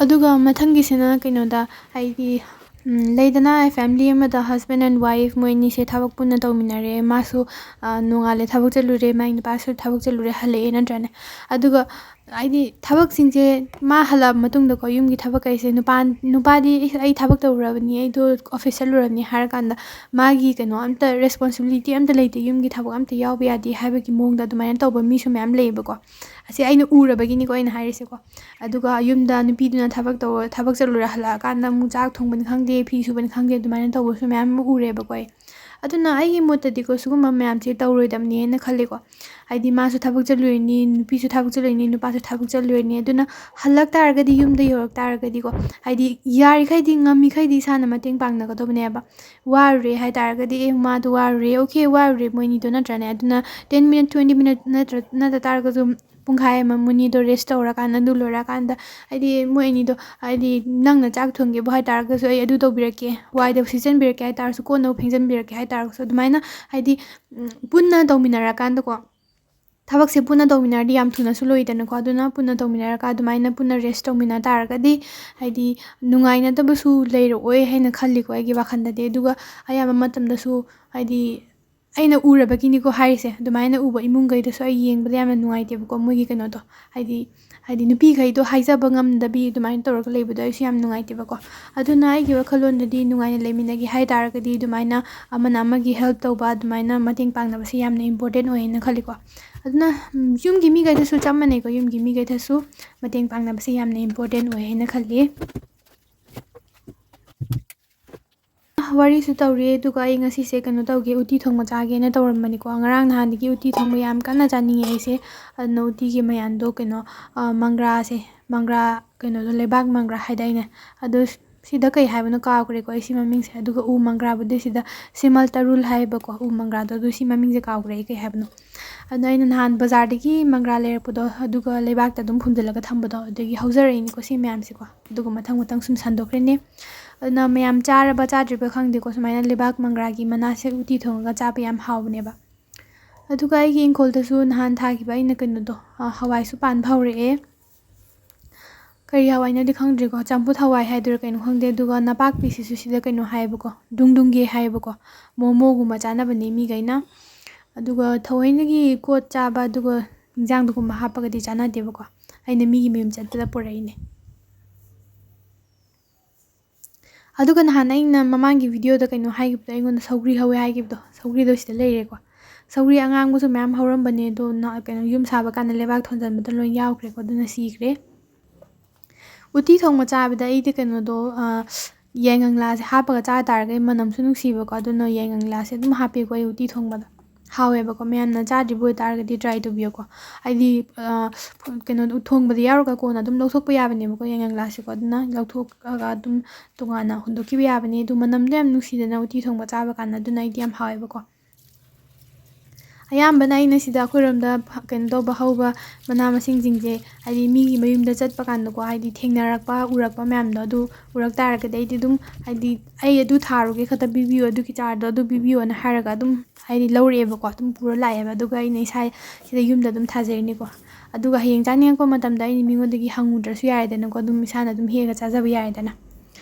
ꯑꯗꯨꯒ ꯃꯊꯪꯒꯤꯁꯤꯅ ꯀꯩꯅꯣꯗ, ꯍꯥꯏꯗꯤ, ꯎꯝ, ꯂꯩꯗꯅ, ꯐꯦꯃꯤꯂꯤ ꯑꯃꯗ husband and wife ꯃꯣꯏ ꯑꯅꯤꯁꯦ ꯊꯕꯛ ꯄꯨꯟꯅ ꯇꯧꯃꯤꯟꯅꯔꯦ, ꯃꯥꯁꯨ, ꯑ, ꯅꯣꯡꯉꯥꯜꯂꯦ ꯊꯕꯛ ꯆꯠꯂꯨꯔꯦ, ꯃꯥꯒꯤ ꯅꯨꯄꯥꯁꯨ ꯊꯕꯛ ꯆꯠꯂꯨꯔꯦ, ꯍꯜꯂꯛꯑꯦ, ꯅꯠꯇ꯭ꯔꯅꯦ? ꯑꯗꯨꯒ, ꯍꯥꯏꯗꯤ, ꯊꯕꯛꯁꯤꯡꯁꯦ ꯃꯥ ꯍꯜꯂꯛꯑꯕ ꯃꯇꯨꯡꯗꯀꯣ, ꯌꯨꯝꯒꯤ ꯊꯕꯛ ꯀꯩꯁꯦ ꯅꯨꯄꯥ, ꯅꯨꯄꯥꯗꯤ, "ꯑꯩ, ꯑꯩ ꯊꯕꯛ ꯇꯧꯔꯨꯔꯕꯅꯤ, ꯑꯩꯗꯣ ꯑꯣꯐꯤꯁ ꯆꯠꯂꯨꯔꯕꯅꯤ" ꯍꯥꯏꯔꯀꯥꯟꯗ, ꯃꯥꯒꯤ ꯀꯩꯅꯣ ꯑꯝꯇ, ꯔꯦꯁꯄꯣꯟꯁꯤꯕꯤꯂꯤꯇꯤ ꯑꯝꯇ ꯂꯩꯇꯦ, ꯌꯨꯝꯒꯤ ꯊꯕꯛ ꯑꯝꯇ ꯌꯥꯎꯕ ꯌꯥꯗꯦ ꯍꯥꯏꯕꯒꯤ ꯃꯑꯣꯡꯗ ꯑꯗꯨꯃꯥꯏꯅ ꯇꯧꯕ ꯃꯤꯁꯨ ꯃꯌꯥꯝ ꯂꯩꯌꯦꯕꯀꯣ꯫ ꯑꯁꯤ ꯑꯩꯅ ꯎꯔꯕꯒꯤꯅꯤꯀꯣ ꯑꯩꯅ ꯍꯥꯏꯔꯤꯁꯦꯀꯣ꯫ ꯑꯗꯨꯒ ꯌꯨꯝꯗ ꯅꯨꯄꯤꯗꯨꯅ ꯊꯕꯛ ꯇꯧ-, ꯊꯕꯛ ꯆꯠꯂꯨꯔ ꯍꯜꯂꯛꯑꯀꯥꯟꯗ ꯑꯃꯨꯛ ꯆꯥꯛ ꯊꯣꯡꯕꯅꯤ ꯈꯪꯗꯦ, ꯐꯤ ꯁꯨꯕꯅꯤ ꯈꯪꯗꯦ, ꯑꯗꯨꯃꯥꯏꯅ ꯇꯧꯕꯁꯨ ꯃꯌꯥꯝ ꯑꯃ ꯎꯔꯦꯕꯀꯣ ꯑꯩ꯫ ꯑꯗꯨꯅ ꯑꯩꯒꯤ ꯃꯣꯠꯇꯗꯤꯀꯣ, ꯁꯤꯒꯨꯝꯕ ꯃꯌꯥꯝꯁꯦ ꯇꯧꯔꯣꯏꯗꯕꯅꯦꯅ ꯈꯜꯂꯦꯀꯣ꯫ ꯍꯥꯏꯗꯤ, ꯃꯥꯁꯨ ꯊꯕꯛ ꯆꯠꯂꯨꯔꯤꯅꯤ, ꯅꯨꯄꯤꯁꯨ ꯊꯕꯛ ꯆꯠꯂꯨꯔꯤꯅꯤ, ꯅꯨꯄꯥꯁꯨ ꯊꯕꯛ ꯆꯠꯂꯨꯔꯤꯅꯤ꯫ ꯑꯗꯨꯅ ꯍꯜꯂꯛ ꯇꯥꯔꯒꯗꯤ, ꯌꯨꯝꯗ ꯌꯧꯔꯛ ꯇꯥꯔꯒꯗꯤꯀꯣ, ꯍꯥꯏꯗꯤ, ꯌꯥꯔꯤꯈꯩꯗꯤ, ꯉꯝꯃꯤꯈꯩꯗꯤ ꯏꯁꯥꯅ ꯃꯇꯦꯡ ꯄꯥꯡꯅꯒꯗꯧꯕꯅꯦꯕ꯫ ꯋꯥꯔꯨꯔꯦ ꯍꯥꯏ ꯇꯥꯔꯒꯗꯤ, "ꯑꯦ, ꯃꯥꯗꯣ ꯋꯥꯔꯨꯔꯦ, okay, ꯋꯥꯔꯨꯔꯦ ꯃꯣꯏꯅꯤꯗꯣ", ꯅꯠꯇ꯭ꯔꯅꯦ? ꯑꯗꯨꯅ ten minute, twenty minute ꯅꯠꯇ꯭ꯔ-, ꯅꯠꯇ ꯇꯥꯔꯒꯁꯨ ꯄꯨꯡꯈꯥꯏ ꯑꯃ ꯃꯨꯅꯤꯗꯣ ꯔꯦꯁ ꯇꯧꯔꯀꯥꯟꯗ, ꯑꯗꯨ ꯂꯣꯏꯔꯀꯥꯟꯗ ꯍꯥꯏꯗꯤ ꯃꯣꯏ ꯑꯅꯤꯗꯣ ꯍꯥꯏꯗꯤ ꯅꯪꯅ ꯆꯥꯛ ꯊꯣꯡꯒꯦꯕꯨ ꯍꯥꯏ ꯇꯥꯔꯒꯁꯨ ꯑꯩ ꯑꯗꯨ ꯇꯧꯕꯤꯔꯛꯀꯦ, ꯋꯥꯏꯗ ꯁꯤꯠꯆꯟꯕꯤꯔꯛꯀꯦ ꯍꯥꯏ ꯇꯥꯔꯁꯨ, ꯀꯣꯟꯅꯕꯨ ꯐꯦꯡꯖꯟꯕꯤꯔꯛꯀꯦ ꯍꯥꯏ ꯇꯥꯔꯒꯁꯨ, ꯑꯗꯨꯃꯥꯏꯅ ꯍꯥꯏꯗꯤ ꯄꯨꯟꯅ ꯇꯧꯃꯤꯟꯅꯔꯀꯥꯟꯗꯀꯣ, ꯊꯕꯛꯁꯦ ꯄꯨꯟꯅ ꯇꯧꯃꯤꯟꯅꯔꯗꯤ ꯌꯥꯝ ꯊꯨꯅꯁꯨ ꯂꯣꯏꯗꯅꯀꯣ꯫ ꯑꯗꯨꯅ ꯄꯨꯟꯅ ꯇꯧꯃꯤꯟꯅꯔꯒ ꯑꯗꯨꯃꯥꯏꯅ ꯄꯨꯟꯅ ꯔꯦꯁ ꯇꯧꯃꯤꯟꯅ ꯇꯥꯔꯒꯗꯤ ꯍꯥꯏꯗꯤ ꯅꯨꯡꯉꯥꯏꯅꯗꯕꯁꯨ ꯂꯩꯔꯛꯑꯣꯏ ꯍꯥꯏꯅ ꯈꯜꯂꯤꯀꯣ ꯑꯩꯒꯤ ꯋꯥꯈꯜꯗꯗꯤ꯫ ꯑꯗꯨꯒ ꯑꯌꯥꯝꯕ ꯃꯇꯝꯗꯁꯨ ꯍꯥꯏꯗꯤ ꯑꯩꯅ ꯎꯔꯕꯒꯤꯅꯤꯀꯣ ꯍꯥꯏꯔꯤꯁꯦ, ꯑꯗꯨꯃꯥꯏꯅ ꯎꯕ ꯏꯃꯨꯡꯈꯩꯗꯁꯨ ꯑꯩ ꯌꯦꯡꯕꯗ ꯌꯥꯝꯅ ꯅꯨꯡꯉꯥꯏꯇꯦꯕꯀꯣ, ꯃꯣꯏꯒꯤ ꯀꯩꯅꯣꯗꯣ ꯍꯥꯏꯗꯤ ꯍꯥꯏꯗꯤ ꯅꯨꯄꯤꯈꯩꯗꯣ ꯍꯥꯏꯖꯕ ꯉꯝꯗꯕꯤ ꯑꯗꯨꯃꯥꯏꯅ ꯇꯧꯔꯒ ꯂꯩꯕꯗꯣ ꯑꯩꯁꯨ ꯌꯥꯝ ꯅꯨꯡꯉꯥꯏꯇꯦꯕꯀꯣ꯫ ꯑꯗꯨꯅ ꯑꯩꯒꯤ ꯋꯥꯈꯜꯂꯣꯟꯗꯗꯤ ꯅꯨꯡꯉꯥꯏꯅ ꯂꯩꯃꯤꯟꯅꯒꯦ ꯍꯥꯏ ꯇꯥꯔꯒꯗꯤ ꯑꯗꯨꯃꯥꯏꯅ ꯑꯃꯅ ꯑꯃꯒꯤ ꯍꯦꯜꯞ ꯇꯧꯕ, ꯑꯗꯨꯃꯥꯏꯅ ꯃꯇꯦꯡ ꯄꯥꯡꯅꯕꯁꯦ ꯌꯥꯝꯅ ꯏꯝꯄꯣꯔꯇꯦꯟ ꯑꯣꯏꯌꯦꯅ ꯈꯜꯂꯤꯀꯣ꯫ ꯑꯗꯨꯅ ꯎꯝ, ꯌꯨꯝꯒꯤ ꯃꯤꯈꯩꯗꯁꯨ ꯆꯞ ꯃꯥꯟꯅꯩꯀꯣ, ꯌꯨꯝꯒꯤ ꯃꯤꯈꯩꯗꯁꯨ ꯃꯇꯦꯡ ꯄꯥꯡꯅꯕꯁꯦ ꯌꯥꯝꯅ ꯏꯝꯄꯣꯔꯇꯦꯟ ꯑꯣꯏ ꯍꯥꯏꯅ ꯈꯜꯂꯤ꯫ ꯋꯥꯔꯤꯁꯨ ꯇꯧꯔꯤ, ꯑꯗꯨꯒ ꯑꯩ ꯉꯁꯤꯁꯦ ꯀꯩꯅꯣ ꯇꯧꯒꯦ, ꯎꯇꯤ ꯊꯣꯡꯕ ꯆꯥꯒꯦꯅ ꯇꯧꯔꯝꯕꯅꯤꯀꯣ꯫ ꯉꯔꯥꯡ ꯅꯍꯥꯟꯗꯒꯤ ꯎꯇꯤ ꯊꯣꯡꯕ ꯌꯥꯝ ꯀꯟꯅ ꯆꯥꯅꯤꯡꯉꯦ ꯑꯩꯁꯦ꯫ ꯑꯗꯨꯅ ꯎꯇꯤꯒꯤ ꯃꯌꯥꯟꯗꯣ ꯀꯩꯅꯣ, ꯑ, ꯃꯪꯒ꯭ꯔꯥꯁꯦ, ꯃꯪꯒ꯭ꯔꯥ ꯀꯩꯅꯣꯗꯣ, ꯂꯩꯕꯥꯛ ꯃꯪꯒ꯭ꯔꯥ ꯍꯥꯏꯗꯥꯏꯅꯦ? ꯑꯗꯣ ꯁꯤꯗ ꯀꯩ ꯍꯥꯏꯕꯅꯣ ꯀꯥꯎꯈ꯭ꯔꯦꯀꯣ ꯑꯩ ꯁꯤ ꯃꯃꯤꯡꯁꯦ꯫ ꯑꯗꯨꯒ ꯎ ꯃꯪꯒ꯭ꯔꯥꯕꯨꯗꯤ ꯁꯤꯗ ꯁꯤꯃꯜ ꯇꯔꯨꯜ ꯍꯥꯏꯌꯦꯕꯀꯣ, ꯎ ꯃꯪꯒ꯭ꯔꯥꯗꯣ꯫ ꯑꯗꯨ ꯁꯤ ꯃꯃꯤꯡꯁꯦ ꯀꯥꯎꯈ꯭ꯔꯦ ꯑꯩ ꯀꯩ ꯍꯥꯏꯕꯅꯣ꯫ ꯑꯗꯣ ꯑꯩꯅ ꯅꯍꯥꯟ ꯕꯖꯥꯔꯗꯒꯤ ꯃꯪꯒ꯭ꯔꯥ ꯂꯩꯔꯛꯄꯗꯣ, ꯑꯗꯨꯒ ꯂꯩꯕꯥꯛꯇ ꯑꯗꯨꯝ ꯐꯨꯝꯖꯤꯜꯂꯒ ꯊꯝꯕꯗꯣ, ꯑꯗꯨꯗꯒꯤ ꯍꯧꯖꯔꯛꯏꯅꯤꯀꯣ ꯁꯤ ꯃꯌꯥꯝꯁꯦꯀꯣ꯫ ꯑꯗꯨꯒ ꯃꯊꯪ ꯃꯊꯪ ꯁꯨꯝ ꯁꯟꯗꯣꯛꯈ꯭ꯔꯦꯅꯦ꯫ ꯑꯗꯨꯅ ꯃꯌꯥꯝ ꯆꯥꯔꯕ ꯆꯥꯗ꯭ꯔꯤꯕ ꯈꯪꯗꯦꯀꯣ, ꯁꯨꯃꯥꯏꯅ ꯂꯩꯕꯥꯛ ꯃꯪꯒ꯭ꯔꯥꯒꯤ ꯃꯅꯥꯁꯦ ꯎꯇꯤ ꯊꯣꯡꯉꯒ ꯆꯥꯕ ꯌꯥꯝ ꯍꯥꯎꯕꯅꯦꯕ꯫ ꯑꯗꯨꯒ ꯑꯩꯒꯤ ꯏꯪꯈꯣꯜꯗꯁꯨ ꯅꯍꯥꯟ ꯊꯥꯈꯤꯕ ꯑꯩꯅ ꯀꯩꯅꯣꯗꯣ, ꯑ, ꯍꯋꯥꯏꯁꯨ ꯄꯥꯟꯕ ꯍꯧꯔꯛꯑꯦ꯫ ꯀꯔꯤ ꯍꯋꯥꯏꯅꯣꯗꯤ ꯈꯪꯗ꯭ꯔꯤꯀꯣ, ꯆꯝꯐꯨꯠ ꯍꯋꯥꯏ ꯍꯥꯏꯗꯣꯏꯔꯥ ꯀꯩꯅꯣ ꯈꯪꯗꯦ꯫ ꯑꯗꯨꯒ ꯅꯄꯥꯛꯄꯤꯁꯤꯁꯨ ꯁꯤꯗ ꯀꯩꯅꯣ ꯍꯥꯏꯌꯦꯕꯀꯣ, ꯗꯨꯡꯗꯨꯡꯒꯦ ꯍꯥꯏꯌꯦꯕꯀꯣ, ꯃꯣꯃꯣꯒꯨꯝꯕ ꯆꯥꯅꯕꯅꯦ ꯃꯤꯈꯩꯅ꯫ ꯑꯗꯨꯒ ꯊꯑꯣꯏꯅꯒꯤ ꯀꯣꯠ ꯆꯥꯕ ꯑꯗꯨꯒ ꯏꯟꯖꯥꯡꯗꯨꯒꯨꯝꯕ ꯍꯥꯞꯄꯒꯗꯤ ꯆꯥꯅꯗꯦꯕꯀꯣ, ꯑꯩꯅ ꯃꯤꯒꯤ ꯃꯌꯨꯝ ꯆꯠꯄꯗ ꯄꯨꯔꯛꯏꯅꯦ꯫ ꯑꯗꯨꯒ ꯅꯍꯥꯟ ꯑꯩꯅ ꯃꯃꯥꯡꯒꯤ ꯚꯤꯗꯤꯑꯣꯗ ꯀꯩꯅꯣ ꯍꯥꯏꯈꯤꯕꯗꯣ, ꯑꯩꯉꯣꯟꯗ ꯁꯧꯒ꯭ꯔꯤ ꯍꯧꯋꯦ ꯍꯥꯏꯈꯤꯕꯗꯣ, ꯁꯧꯒ꯭ꯔꯤꯗꯣ ꯁꯤꯗ ꯂꯩꯔꯦꯀꯣ꯫ ꯁꯧꯒ꯭ꯔꯤ ꯑꯉꯥꯡꯕꯁꯨ ꯃꯌꯥꯝ ꯍꯧꯔꯝꯕꯅꯦ, ꯑꯗꯣ ꯅ-, ꯀꯩꯅꯣ, ꯌꯨꯝ ꯁꯥꯕ ꯀꯥꯟꯗ ꯂꯩꯕꯥꯛ ꯊꯣꯟꯖꯟꯕꯗ ꯂꯣꯏ ꯌꯥꯎꯈ꯭ꯔꯦꯀꯣ, ꯑꯗꯨꯅ ꯁꯤꯈ꯭ꯔꯦ꯫ ꯎꯇꯤ ꯊꯣꯡꯕ ꯆꯥꯕꯗ ꯑꯩꯗꯤ ꯀꯩꯅꯣꯗꯣ, ꯑ, ꯌꯥꯏꯉꯪꯂꯥꯁꯦ ꯍꯥꯞꯄꯒ ꯆꯥ ꯇꯥꯔꯒꯗꯤ ꯃꯅꯝꯁꯨ ꯅꯨꯡꯁꯤꯕꯀꯣ, ꯑꯗꯨꯅ ꯌꯥꯏꯉꯪꯂꯥꯁꯦ ꯑꯗꯨꯝ ꯍꯥꯞꯄꯦꯀꯣ ꯑꯩ ꯎꯇꯤ ꯊꯣꯡꯕꯗ꯫ ꯍꯥꯎꯋꯦꯕꯀꯣ, ꯃꯌꯥꯝꯅ ꯆꯥꯗ꯭ꯔꯤꯕ ꯑꯣꯏꯇꯥꯔꯒꯗꯤ try ꯇꯧꯕꯤꯌꯣꯀꯣ꯫ ꯍꯥꯏꯗꯤ, ꯑ, ꯀꯩꯅꯣ, ꯊꯣꯡꯕꯗ ꯌꯥꯎꯔꯒ ꯀꯣꯟꯅ ꯑꯗꯨꯝ ꯂꯧꯊꯣꯛꯄ ꯌꯥꯕꯅꯦꯕꯀꯣ, ꯌꯥꯏꯉꯪꯂꯥꯁꯦꯀꯣ꯫ ꯑꯗꯨꯅ ꯂꯧꯊꯣꯛꯑꯒ ꯑꯗꯨꯝ ꯇꯣꯉꯥꯟꯅ ꯍꯨꯟꯗꯣꯛꯈꯤꯕ ꯌꯥꯕꯅꯦ꯫ ꯑꯗꯨ ꯃꯅꯝꯗꯣ ꯌꯥꯝ ꯅꯨꯡꯁꯤꯗꯅ ꯎꯇꯤ ꯊꯣꯡꯕ ꯆꯥꯕ ꯀꯥꯟꯗ, ꯑꯗꯨꯅ ꯑꯩꯗꯤ ꯌꯥꯝ ꯍꯥꯎꯋꯦꯕꯀꯣ꯫ ꯑꯌꯥꯝꯕꯅ ꯑꯩꯅ ꯁꯤꯗ ꯑꯩꯈꯣꯏꯔꯣꯝꯗ ꯐ-, ꯀꯩꯅꯣ ꯇꯧꯕ ꯍꯧꯕ ꯃꯅꯥ ꯃꯁꯤꯡꯁꯤꯡꯁꯦ, ꯍꯥꯏꯗꯤ ꯃꯤꯒꯤ ꯃꯌꯨꯝꯗ ꯆꯠꯄ ꯀꯥꯟꯗꯀꯣ, ꯍꯥꯏꯗꯤ ꯊꯦꯡꯅꯔꯛꯄ, ꯎꯔꯛꯄ ꯃꯌꯥꯝꯗꯣ, ꯑꯗꯨ ꯎꯔꯛ ꯇꯥꯔꯒꯗꯤ ꯑꯩꯗꯤ ꯑꯗꯨꯝ, ꯍꯥꯏꯗꯤ "ꯑꯩ ꯑꯗꯨ ꯊꯥꯔꯨꯒꯦ, ꯈꯛꯇ ꯄꯤꯕꯤꯌꯨ, ꯑꯗꯨꯒꯤ ꯆꯥꯔꯗꯣ ꯑꯗꯨ ꯄꯤꯕꯤꯌꯣꯅ" ꯍꯥꯏꯔꯒ ꯑꯗꯨꯝ, ꯍꯥꯏꯗꯤ ꯂꯧꯔꯛꯑꯦꯕꯀꯣ, ꯑꯗꯨꯝ ꯄꯨꯔ ꯂꯥꯛꯑꯦꯕ꯫ ꯑꯗꯨꯒ ꯑꯩꯅ ꯏꯁꯥ ꯁꯤꯗ ꯌꯨꯝꯗ ꯑꯗꯨꯝ ꯊꯥꯖꯩꯅꯤꯀꯣ꯫ ꯑꯗꯨꯒ ꯍꯌꯦꯡ ꯆꯥꯅꯤꯡꯉꯛꯄ ꯃꯇꯝꯗ ꯑꯩꯅ ꯃꯤꯉꯣꯟꯗꯒꯤ ꯍꯪꯉꯨꯗ꯭ꯔꯁꯨ ꯌꯥꯔꯦꯗꯅꯀꯣ, ꯑꯗꯨꯝ ꯏꯁꯥꯅ ꯑꯗꯨꯝ ꯍꯦꯛꯑꯒ ꯆꯥꯖꯕ ꯌꯥꯔꯦꯗꯅ꯫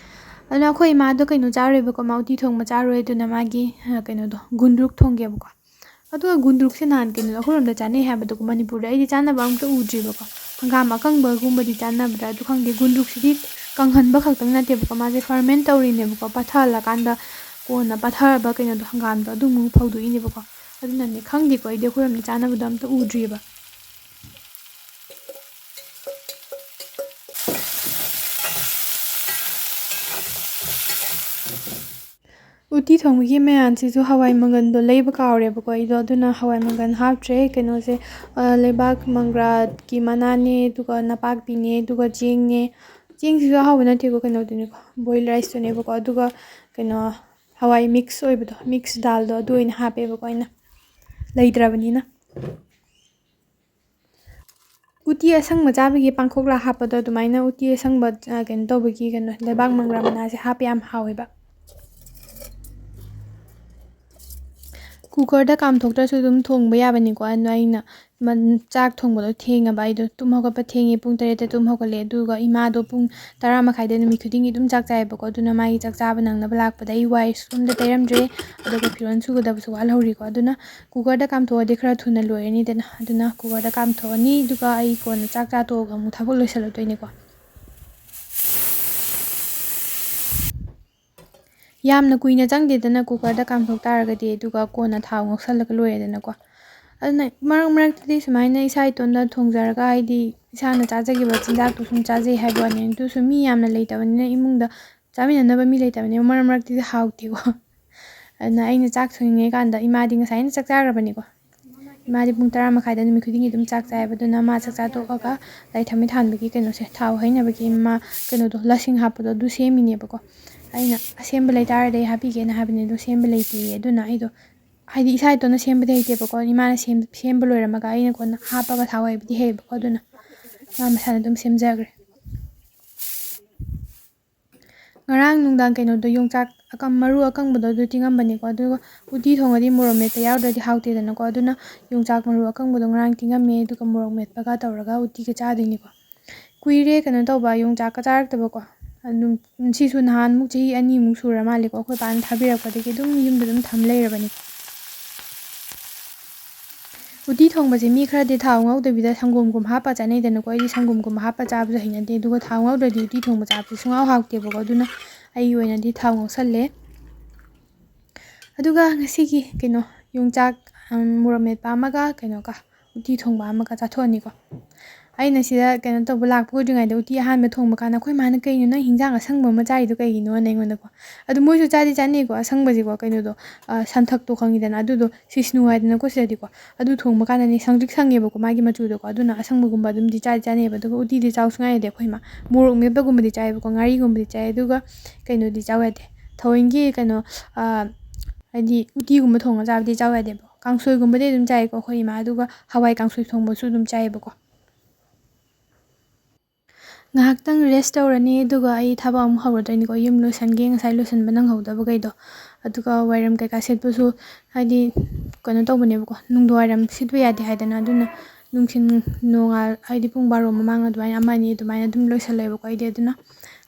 ꯑꯗꯨꯅ ꯑꯩꯈꯣꯏ ꯏꯃꯥꯗꯣ ꯀꯩꯅꯣ ꯆꯥꯔꯣꯏꯕꯀꯣ, ꯃꯥ ꯎꯇꯤ ꯊꯣꯡꯕ ꯆꯥꯔꯣꯏ, ꯑꯗꯨꯅ ꯃꯥꯒꯤ, ꯑ, ꯀꯩꯅꯣꯗꯣ, ꯒꯨꯟꯗ꯭ꯔꯨꯛ ꯊꯣꯡꯒꯦꯕꯀꯣ꯫ ꯑꯗꯨꯒ ꯒꯨꯟꯗ꯭ꯔꯨꯛꯁꯦ ꯅꯍꯥꯟ ꯀꯩꯅꯣꯗ, ꯑꯩꯈꯣꯏꯔꯣꯝꯗ ꯆꯥꯅꯩ ꯍꯥꯏꯕꯗꯣ, ꯃꯅꯤꯄꯨꯔꯗ ꯑꯩꯗꯤ ꯆꯥꯅꯕ ꯑꯝꯇ ꯎꯗ꯭ꯔꯤꯕꯀꯣ꯫ ꯍꯪꯒꯥꯝ ꯑꯀꯪꯕꯒꯨꯝꯕꯗꯤ ꯆꯥꯅꯕ꯭ꯔꯥ? ꯑꯗꯨ ꯈꯪꯗꯦ꯫ ꯒꯨꯟꯗ꯭ꯔꯨꯛꯁꯤꯗꯤ ꯀꯪꯍꯟꯕ ꯈꯛꯇꯪ ꯅꯠꯇꯦꯕꯀꯣ, ꯃꯥꯁꯦ ꯐꯔꯃꯦꯟ ꯇꯧꯔꯤꯅꯦꯕꯀꯣ꯫ ꯄꯠꯊꯍꯜꯂꯀꯥꯟꯗ ꯀꯣꯟꯅ ꯄꯠꯊꯔꯕ ꯀꯩꯅꯣꯗꯣ, ꯍꯪꯒꯥꯝꯗꯣ ꯑꯗꯨꯃꯨꯛ ꯐꯧꯗꯣꯛꯏꯅꯦꯕꯀꯣ꯫ ꯑꯗꯨꯅꯅꯦ, ꯈꯪꯗꯦꯀꯣ, ꯑꯩꯗꯤ ꯑꯩꯈꯣꯏꯔꯣꯝꯗ ꯆꯥꯅꯕꯗꯣ ꯑꯝꯇ ꯎꯗ꯭ꯔꯤꯕ꯫ ꯎꯇꯤ ꯊꯣꯡꯕꯒꯤ ꯃꯌꯥꯟꯁꯤꯁꯨ ꯍꯋꯥꯏ ꯃꯪꯒꯟꯗꯣ ꯂꯩꯕ ꯀꯥꯎꯔꯦꯕꯀꯣ ꯑꯩꯗꯣ, ꯑꯗꯨꯅ ꯍꯋꯥꯏ ꯃꯪꯒꯟ ꯍꯥꯞꯇ꯭ꯔꯦ꯫ ꯀꯩꯅꯣꯁꯦ, ꯑ, ꯂꯩꯕꯥꯛ ꯃꯪꯒ꯭ꯔꯥꯒꯤ ꯃꯅꯥꯅꯦ, ꯑꯗꯨꯒ ꯅꯄꯥꯛꯄꯤꯅꯦ, ꯑꯗꯨꯒ ꯆꯦꯡꯅꯦ꯫ ꯆꯦꯡꯁꯤꯁꯨ ꯑꯍꯥꯎꯕ ꯅꯠꯇꯦꯀꯣ, ꯀꯩꯅꯣꯗꯨꯅꯦꯀꯣ, boil riceꯇꯨꯅꯦꯕꯀꯣ꯫ ꯑꯗꯨꯒ ꯀꯩꯅꯣ, ꯍꯋꯥꯏ mix ꯑꯣꯏꯕꯗꯣ, mix ꯗꯥꯜꯗꯣ, ꯑꯗꯨ ꯑꯣꯏꯅ ꯍꯥꯞꯄꯦꯕꯀꯣ ꯑꯩꯅ, ꯂꯩꯇ꯭ꯔꯕꯅꯤꯅ꯫ ꯎꯇꯤ ꯑꯁꯪꯕ ꯆꯥꯕꯒꯤ ꯄꯥꯡꯈꯣꯛꯂꯥ ꯍꯥꯞꯄꯗꯣ ꯑꯗꯨꯃꯥꯏꯅ ꯎꯇꯤ ꯑꯁꯪꯕ, ꯑ, ꯀꯩꯅꯣ ꯇꯧꯕꯒꯤ, ꯀꯩꯅꯣ, ꯂꯩꯕꯥꯛ ꯃꯪꯒ꯭ꯔꯥ ꯃꯅꯥꯁꯦ ꯍꯥꯞꯄ ꯌꯥꯝ ꯍꯥꯎꯋꯦꯕ꯫ Cookerꯗ ꯀꯥꯝꯊꯣꯛꯇ꯭ꯔꯁꯨ ꯑꯗꯨꯝ ꯊꯣꯡꯕ ꯌꯥꯕꯅꯤꯀꯣ꯫ ꯑꯗꯣ ꯑꯩꯅ ꯃꯟ-, ꯆꯥꯛ ꯊꯣꯡꯕꯗꯣ ꯊꯦꯡꯉꯕ, ꯑꯩꯗꯣ ꯇꯨꯝ ꯍꯧꯒꯠꯄ ꯊꯦꯡꯉꯦ, ꯄꯨꯡ ꯇꯔꯦꯠꯇ ꯇꯨꯝ ꯍꯧꯒꯠꯂꯦ꯫ ꯑꯗꯨꯒ ꯏꯃꯥꯗꯣ ꯄꯨꯡ ꯇꯔꯥ ꯃꯈꯥꯏꯗ ꯅꯨꯃꯤꯠ ꯈꯨꯗꯤꯡꯒꯤ ꯑꯗꯨꯝ ꯆꯥꯛ ꯆꯥꯏꯌꯦꯕꯀꯣ꯫ ꯑꯗꯨꯅ ꯃꯥꯒꯤ ꯆꯥꯛ ꯆꯥꯕ ꯅꯪꯅꯕ ꯂꯥꯛꯄꯗ ꯑꯩ ꯋꯥꯏꯁꯨ ꯑꯝꯇ ꯇꯩꯔꯝꯗ꯭ꯔꯦ, ꯑꯗꯨꯒ ꯐꯤꯔꯣꯜ ꯁꯨꯒꯗꯕꯁꯨ ꯋꯥꯠꯍꯧꯔꯤꯀꯣ꯫ ꯑꯗꯨꯅ cookerꯗ ꯀꯥꯝꯊꯣꯛꯑꯗꯤ ꯈꯔ ꯊꯨꯅ ꯂꯣꯏꯔꯅꯤꯗꯅ꯫ ꯑꯗꯨꯅ cookerꯗ ꯀꯥꯝꯊꯣꯛꯑꯅꯤ, ꯑꯗꯨꯒ ꯑꯩ ꯀꯣꯟꯅ ꯆꯥꯛ ꯆꯥ ꯇꯣꯛꯑꯒ ꯑꯃꯨꯛ ꯊꯕꯛ ꯂꯣꯏꯁꯤꯜꯂꯛꯇꯣꯏꯅꯤꯀꯣ꯫ ꯌꯥꯝꯅ ꯀꯨꯏꯅ ꯆꯪꯗꯦꯗꯅ cookerꯗ ꯀꯥꯝꯊꯣꯛ ꯇꯥꯔꯒꯗꯤ, ꯑꯗꯨꯒ ꯀꯣꯟꯅ ꯊꯥꯎ ꯉꯧꯁꯜꯂꯒ ꯂꯣꯏꯔꯦꯗꯅꯀꯣ꯫ ꯑꯗꯨꯅ ꯃꯔꯛ ꯃꯔꯛꯇꯗꯤ ꯁꯨꯃꯥꯏꯅ ꯏꯁꯥ ꯏꯇꯣꯟꯗ ꯊꯣꯡꯖꯔꯒ, ꯍꯥꯏꯗꯤ ꯏꯁꯥꯅ ꯆꯥꯖꯈꯤꯕ ꯆꯤꯟꯖꯥꯛꯇꯣ ꯁꯨꯝ ꯆꯥꯖꯩ ꯍꯥꯏꯕ ꯋꯥꯅꯤ꯫ ꯑꯗꯨꯁꯨ ꯃꯤ ꯌꯥꯝꯅ ꯂꯩꯇꯕꯅꯤꯅ, ꯏꯃꯨꯡꯗ ꯆꯥꯃꯤꯟꯅꯅꯕ ꯃꯤ ꯂꯩꯇꯕꯅꯤꯅ ꯃꯔꯛ ꯃꯔꯛꯇꯗꯤ ꯍꯥꯎꯇꯦꯀꯣ꯫ ꯑꯗꯨꯅ ꯑꯩꯅ ꯆꯥꯛ ꯊꯣꯡꯉꯤꯉꯩ ꯀꯥꯟꯗ ꯏꯃꯥꯗꯤ ꯉꯁꯥꯏꯅ ꯆꯥꯛ ꯆꯥꯈ꯭ꯔꯕꯅꯤꯀꯣ꯫ ꯏꯃꯥꯗꯤ ꯄꯨꯡ ꯇꯔꯥ ꯃꯈꯥꯏꯗ ꯅꯨꯃꯤꯠ ꯈꯨꯗꯤꯡꯒꯤ ꯑꯗꯨꯝ ꯆꯥꯛ ꯆꯥꯏꯌꯦꯕ꯫ ꯑꯗꯨꯅ ꯃꯥ ꯆꯥꯛ ꯆꯥ ꯇꯣꯛꯑꯒ ꯂꯥꯏ ꯊꯥꯎꯃꯩ ꯊꯥꯟꯕꯒꯤ ꯀꯩꯅꯣꯁꯦ, ꯊꯥꯎ ꯍꯩꯅꯕꯒꯤ ꯃꯥ ꯀꯩꯅꯣꯗꯣ, ꯂꯁꯤꯡ ꯍꯥꯞꯄꯗꯣ, ꯑꯗꯨ ꯁꯦꯝꯃꯤꯅꯦꯕꯀꯣ꯫ ꯑꯩꯅ ꯑꯁꯦꯝꯕ ꯂꯩꯇꯥꯔꯗꯤ ꯑꯩ ꯍꯥꯞꯄꯤꯒꯦꯅ ꯍꯥꯏꯕꯅꯦ, ꯑꯗꯣ ꯁꯦꯝꯕ ꯂꯩꯇꯦꯌꯦ꯫ ꯑꯗꯨꯅ ꯑꯩꯗꯣ ꯍꯥꯏꯗꯤ ꯏꯁꯥ ꯏꯇꯣꯝꯇ ꯁꯦꯝꯕꯗꯤ ꯍꯩꯇꯦꯕꯀꯣ, ꯏꯃꯥꯅ ꯁꯦꯝ-, ꯁꯦꯝꯕ ꯂꯣꯏꯔꯝꯃꯒ ꯑꯩꯅ ꯀꯣꯟꯅ ꯍꯥꯞꯄꯒ ꯊꯥꯎ ꯍꯩꯕꯗꯤ ꯍꯩꯌꯦꯕꯀꯣ, ꯑꯗꯨꯅ ꯃꯥ ꯃꯁꯥꯅ ꯑꯗꯨꯝ ꯁꯦꯝꯖꯈ꯭ꯔꯦ꯫ ꯉꯔꯥꯡ ꯅꯨꯡꯗꯥꯡ ꯀꯩꯅꯣꯗꯣ, ꯌꯣꯡꯆꯥꯛ ꯑꯀꯪ-, ꯃꯔꯨ ꯑꯀꯪꯕꯗꯣ ꯑꯗꯨ ꯇꯤꯡꯉꯝꯕꯅꯤꯀꯣ, ꯑꯗꯨꯒ ꯎꯇꯤ ꯊꯣꯡꯉꯗꯤ ꯃꯣꯔꯣꯛ ꯃꯦꯠꯄ ꯌꯥꯎꯗ꯭ꯔꯗꯤ ꯍꯥꯎꯇꯦꯗꯅꯀꯣ, ꯑꯗꯨꯅ ꯌꯣꯡꯆꯥꯛ ꯃꯔꯨ ꯑꯀꯪꯕꯗꯣ ꯉꯔꯥꯡ ꯇꯤꯡꯉꯝꯃꯦ, ꯑꯗꯨꯒ ꯃꯣꯔꯣꯛ ꯃꯦꯠꯄꯒ ꯇꯧꯔꯒ ꯎꯇꯤꯒ ꯆꯥꯗꯣꯏꯅꯤꯀꯣ꯫ ꯀꯨꯏꯔꯦ ꯀꯩꯅꯣ ꯇꯧꯕ, ꯌꯣꯡꯆꯥꯛꯀ ꯆꯥꯔꯛꯇꯕꯀꯣ꯫ ꯑꯗꯨꯝ ꯁꯤꯁꯨ ꯅꯍꯥꯟꯃꯨꯛ ꯆꯍꯤ ꯑꯅꯤꯃꯨꯛ ꯁꯨꯔ ꯃꯥꯜꯂꯦꯀꯣ, ꯑꯩꯈꯣꯏ ꯄꯥꯅ ꯊꯥꯕꯤꯔꯛꯄꯗꯒꯤ ꯑꯗꯨꯝ ꯌꯨꯝꯗ ꯑꯗꯨꯝ ꯊꯝ ꯂꯩꯔꯕꯅꯤ꯫ ꯎꯇꯤ ꯊꯣꯡꯕꯁꯦ ꯃꯤ ꯈꯔꯗꯤ ꯊꯥꯎ ꯉꯧꯗꯕꯤꯗ ꯁꯪꯒꯣꯝꯒꯨꯝꯕ ꯍꯥꯞꯄ ꯆꯥꯅꯩꯗꯅꯀꯣ꯫ ꯑꯩꯗꯤ ꯁꯪꯒꯣꯝꯒꯨꯝꯕ ꯍꯥꯞꯄ ꯆꯥꯕꯁꯨ ꯍꯩꯅꯗꯦ, ꯑꯗꯨꯒ ꯊꯥꯎ ꯉꯧꯗ꯭ꯔꯗꯤ ꯎꯇꯤ ꯊꯣꯡꯕ ꯆꯥꯕꯁꯦ ꯁꯨꯡꯍꯥꯎ ꯍꯥꯎꯇꯦꯕꯀꯣ꯫ ꯑꯗꯨꯅ ꯑꯩꯒꯤ ꯑꯣꯏꯅꯗꯤ ꯊꯥꯎ ꯉꯧꯁꯜꯂꯦ꯫ ꯑꯗꯨꯒ ꯉꯁꯤꯒꯤ ꯀꯩꯅꯣ, ꯌꯣꯡꯆꯥꯛ, ꯎꯝ, ꯃꯣꯔꯣꯛ ꯃꯦꯠꯄ ꯑꯃꯒ ꯀꯩꯅꯣꯒ, ꯎꯇꯤ ꯊꯣꯡꯕ ꯑꯃꯒ ꯆꯥꯊꯣꯛꯑꯅꯤꯀꯣ꯫ ꯑꯩꯅ ꯁꯤꯗ ꯀꯩꯅꯣ ꯇꯧꯕ ꯂꯥꯛꯄ ꯀꯨꯏꯗ꯭ꯔꯤꯉꯩꯗ ꯎꯇꯤ ꯑꯍꯥꯟꯕ ꯊꯣꯡꯕ ꯀꯥꯟꯗ ꯑꯩꯈꯣꯏ ꯃꯥꯅ, "ꯀꯩꯅꯣ ꯅꯪ ꯍꯤꯟꯖꯥꯡ ꯑꯁꯪꯕ ꯑꯃ ꯆꯥꯔꯤꯗꯣ ꯀꯩꯒꯤꯅꯣꯅ?" ꯑꯩꯉꯣꯟꯗꯀꯣ꯫ ꯑꯗꯨ ꯃꯣꯏꯁꯨ ꯆꯥꯗꯤ ꯆꯥꯅꯩꯀꯣ, ꯑꯁꯪꯕꯁꯤꯀꯣ, ꯀꯩꯅꯣꯗꯣ, ꯑ, ꯁꯟꯊꯛꯇꯣ ꯈꯪꯉꯤꯗꯅ, ꯑꯗꯨꯗꯣ ꯁꯤꯁꯅꯨ ꯍꯥꯏꯗꯅꯀꯣ ꯁꯤꯗꯗꯤꯀꯣ꯫ ꯑꯗꯨ ꯊꯣꯡꯕ ꯀꯥꯟꯗꯅꯦ ꯁꯪꯇ꯭ꯔꯤꯛ ꯁꯪꯉꯦꯕꯀꯣ ꯃꯥꯒꯤ ꯃꯆꯨꯗꯣꯀꯣ, ꯑꯗꯨꯅ ꯑꯁꯪꯕꯒꯨꯝꯕ ꯑꯗꯨꯝꯗꯤ ꯆꯥꯗꯤ ꯆꯥꯅꯩꯌꯦꯕ꯫ ꯑꯗꯨꯒ ꯎꯇꯤꯗꯤ ꯆꯥꯎ ꯁꯨꯡꯌꯥ ꯌꯥꯗꯦ ꯑꯩꯈꯣꯏ ꯏꯃꯥ꯫ ꯃꯣꯔꯣꯛ ꯃꯦꯠꯄꯒꯨꯝꯕꯗꯤ ꯆꯥꯏꯌꯦꯕꯀꯣ, ꯉꯥꯔꯤꯒꯨꯝꯕꯗꯤ ꯆꯥꯏ, ꯑꯗꯨꯒ ꯀꯩꯅꯣꯗꯤ ꯆꯥꯎ ꯌꯥꯗꯦ꯫ ꯊꯑꯣꯏꯒꯤ ꯀꯩꯅꯣ, ꯑ, ꯍꯥꯏꯗꯤ ꯎꯇꯤꯒꯨꯝꯕ ꯊꯣꯡꯉ ꯆꯥꯕꯗꯤ ꯆꯥꯎ ꯌꯥꯗꯦꯕ꯫ ꯀꯥꯡꯁꯣꯏꯒꯨꯝꯕꯗꯤ ꯑꯗꯨꯝ ꯆꯥꯏꯀꯣ ꯑꯩꯈꯣꯏ ꯏꯃꯥ, ꯑꯗꯨꯒ ꯍꯋꯥꯏ ꯀꯥꯡꯁꯣꯏ ꯊꯣꯡꯕꯁꯨ ꯑꯗꯨꯝ ꯆꯥꯏꯌꯦꯕꯀꯣ꯫ ꯉꯥꯏꯍꯥꯛꯇꯪ rest ꯇꯧꯔꯅꯤ, ꯑꯗꯨꯒ ꯑꯩ ꯊꯕꯛ ꯑꯃꯨꯛ ꯍꯧꯔꯗꯣꯏꯅꯤꯀꯣ꯫ ꯌꯨꯝ ꯂꯣꯏꯁꯟꯒꯦ, ꯉꯁꯥꯏ ꯂꯣꯏꯁꯟꯕ ꯅꯪꯍꯧꯗꯕꯈꯩꯗꯣ꯫ ꯑꯗꯨꯒ ꯋꯥꯏꯔꯝ ꯀꯩꯀꯥ ꯁꯤꯠꯄꯁꯨ, ꯍꯥꯏꯗꯤ, ꯀꯩꯅꯣ ꯇꯧꯕꯅꯦꯕꯀꯣ, ꯅꯨꯡꯗꯥꯡ ꯋꯥꯏꯔꯝ ꯁꯤꯠꯄ ꯌꯥꯗꯦ ꯍꯥꯏꯗꯅ, ꯑꯗꯨꯅ ꯅꯨꯡꯊꯤꯟ, ꯅꯣꯡꯉꯥꯜ-, ꯍꯥꯏꯗꯤ ꯄꯨꯡ ꯕꯥꯔꯣ ꯃꯃꯥꯡ ꯑꯗꯨꯃꯥꯏꯅ, ꯑꯃ ꯑꯅꯤ ꯑꯗꯨꯃꯥꯏꯅ ꯑꯗꯨꯝ ꯂꯣꯏꯁꯜꯂꯦꯕꯀꯣ ꯑꯩꯗꯤ꯫ ꯑꯗꯨꯅ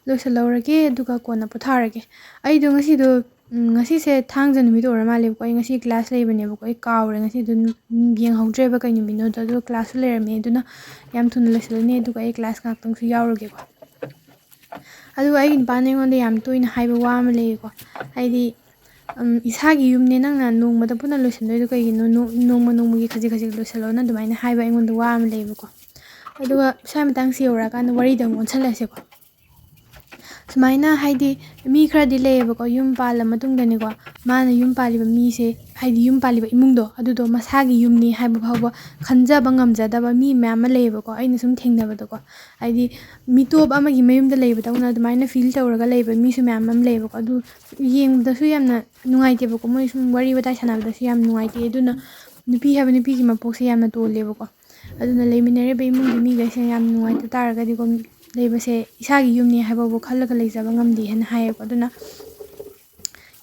ꯂꯣꯏꯁꯜꯍꯧꯔꯒꯦ, ꯑꯗꯨꯒ ꯀꯣꯟꯅ ꯄꯣꯊꯥꯔꯒꯦ꯫ ꯑꯩꯗꯣ ꯉꯁꯤꯗꯣ, ꯎꯝ, ꯉꯁꯤꯁꯦ ꯊꯥꯡꯖ ꯅꯨꯃꯤꯠ ꯑꯣꯏꯔ ꯃꯥꯜꯂꯦꯕꯀꯣ꯫ ꯑꯩ ꯉꯁꯤ class ꯂꯩꯕꯅꯦꯕꯀꯣ, ꯑꯩ ꯀꯥꯎꯔꯦ ꯉꯁꯤꯗꯣ, ꯎꯝ, ꯌꯦꯡꯍꯧꯗ꯭ꯔꯦꯕ ꯀꯩ ꯅꯨꯃꯤꯠꯅꯣꯗꯣ꯫ ꯑꯗꯣ classꯁꯨ ꯂꯩꯔꯝꯃꯦ, ꯑꯗꯨꯅ ꯌꯥꯝ ꯊꯨꯅ ꯂꯣꯏꯁꯤꯜꯂꯅꯤ꯫ ꯑꯗꯨꯒ ꯑꯩ class ꯉꯥꯛꯇꯪꯁꯨ ꯌꯥꯎꯔꯨꯒꯦꯀꯣ꯫ ꯑꯗꯨꯒ ꯑꯩꯒꯤ ꯅꯨꯄꯥꯅ ꯑꯩꯉꯣꯟꯗ ꯌꯥꯝ ꯇꯣꯏꯅ ꯍꯥꯏꯕ ꯋꯥ ꯑꯃ ꯂꯩꯌꯦꯀꯣ, ꯍꯥꯏꯗꯤ, ꯎꯝ, "ꯏꯁꯥꯒꯤ ꯌꯨꯝꯅꯦ, ꯅꯪꯅ ꯅꯣꯡꯃꯗ ꯄꯨꯟꯅ ꯂꯣꯏꯁꯤꯟꯗꯣꯏꯗꯣ ꯀꯩꯒꯤꯅꯣ? ꯅꯣ-, ꯅꯣꯡꯃ ꯅꯣꯡꯃꯒꯤ ꯈꯖꯤꯛ ꯈꯖꯤꯛ ꯂꯣꯏꯁꯤꯜꯂꯣꯅ" ꯑꯗꯨꯃꯥꯏꯅ ꯍꯥꯏꯕ ꯑꯩꯉꯣꯟꯗ ꯋꯥ ꯑꯃ ꯂꯩꯌꯦꯕꯀꯣ꯫ ꯑꯗꯨꯒ ꯁ꯭ꯋꯥꯏ ꯃꯇꯥꯡꯁꯤ ꯌꯧꯔꯛꯑꯀꯥꯟꯗ ꯋꯥꯔꯤꯗ ꯑꯃꯨꯛ ꯑꯣꯟꯁꯜꯂꯁꯦꯀꯣ꯫ ꯁꯨꯃꯥꯏꯅ ꯍꯥꯏꯗꯤ ꯃꯤ ꯈꯔꯗꯤ ꯂꯩꯌꯦꯕꯀꯣ, ꯌꯨꯝ ꯄꯥꯜꯂ ꯃꯇꯨꯡꯗꯅꯤꯀꯣ, ꯃꯥꯅ ꯌꯨꯝ ꯄꯥꯜꯂꯤꯕ ꯃꯤꯁꯦ, ꯍꯥꯏꯗꯤ ꯌꯨꯝ ꯄꯥꯜꯂꯤꯕ ꯏꯃꯨꯡꯗꯣ, ꯑꯗꯨꯗꯣ ꯃꯁꯥꯒꯤ ꯌꯨꯝꯅꯤ ꯍꯥꯏꯕ ꯐꯥꯎꯕ ꯈꯟꯖꯕ ꯉꯝꯖꯗꯕ ꯃꯤ ꯃꯌꯥꯝ ꯑꯃ ꯂꯩꯌꯦꯕꯀꯣ, ꯑꯩꯅ ꯁꯨꯝ ꯊꯦꯡꯅꯕꯗꯀꯣ꯫ ꯍꯥꯏꯗꯤ ꯃꯤꯇꯣꯞ ꯑꯃꯒꯤ ꯃꯌꯨꯝꯗ ꯂꯩꯕꯗꯧꯅ ꯑꯗꯨꯃꯥꯏꯅ ꯐꯤꯜ ꯇꯧꯔꯒ ꯂꯩꯕ ꯃꯤꯁꯨ ꯃꯌꯥꯝ ꯑꯃ ꯂꯩꯌꯦꯕꯀꯣ꯫ ꯑꯗꯨ ꯌꯦꯡꯕꯗꯁꯨ ꯌꯥꯝꯅ ꯅꯨꯡꯉꯥꯏꯇꯦꯕꯀꯣ, ꯃꯣꯏ ꯁꯨꯝ ꯋꯥꯔꯤ ꯋꯥꯇꯥꯏ ꯁꯥꯟꯅꯕꯗꯁꯨ ꯌꯥꯝ ꯅꯨꯡꯉꯥꯏꯇꯦ꯫ ꯑꯗꯨꯅ ꯅꯨꯄꯤ ꯍꯥꯏꯕ ꯅꯨꯄꯤꯒꯤ ꯃꯄꯣꯛꯁꯦ ꯌꯥꯝꯅ ꯇꯣꯜꯂꯦꯕꯀꯣ꯫ ꯑꯗꯨꯅ ꯂꯩꯃꯤꯟꯅꯔꯤꯕ ꯏꯃꯨꯡꯒꯤ ꯃꯤꯈꯩꯁꯦ ꯌꯥꯝ ꯅꯨꯡꯉꯥꯏꯇ ꯇꯥꯔꯒꯗꯤꯀꯣ, ꯂꯩꯕꯁꯦ ꯏꯁꯥꯒꯤ ꯌꯨꯝꯅꯤ ꯍꯥꯏꯕꯕꯨ ꯈꯜꯂꯒ ꯂꯩꯖꯕ ꯉꯝꯗꯦ ꯍꯥꯏꯅ ꯍꯥꯏꯌꯦꯕꯀꯣ꯫ ꯑꯗꯨꯅ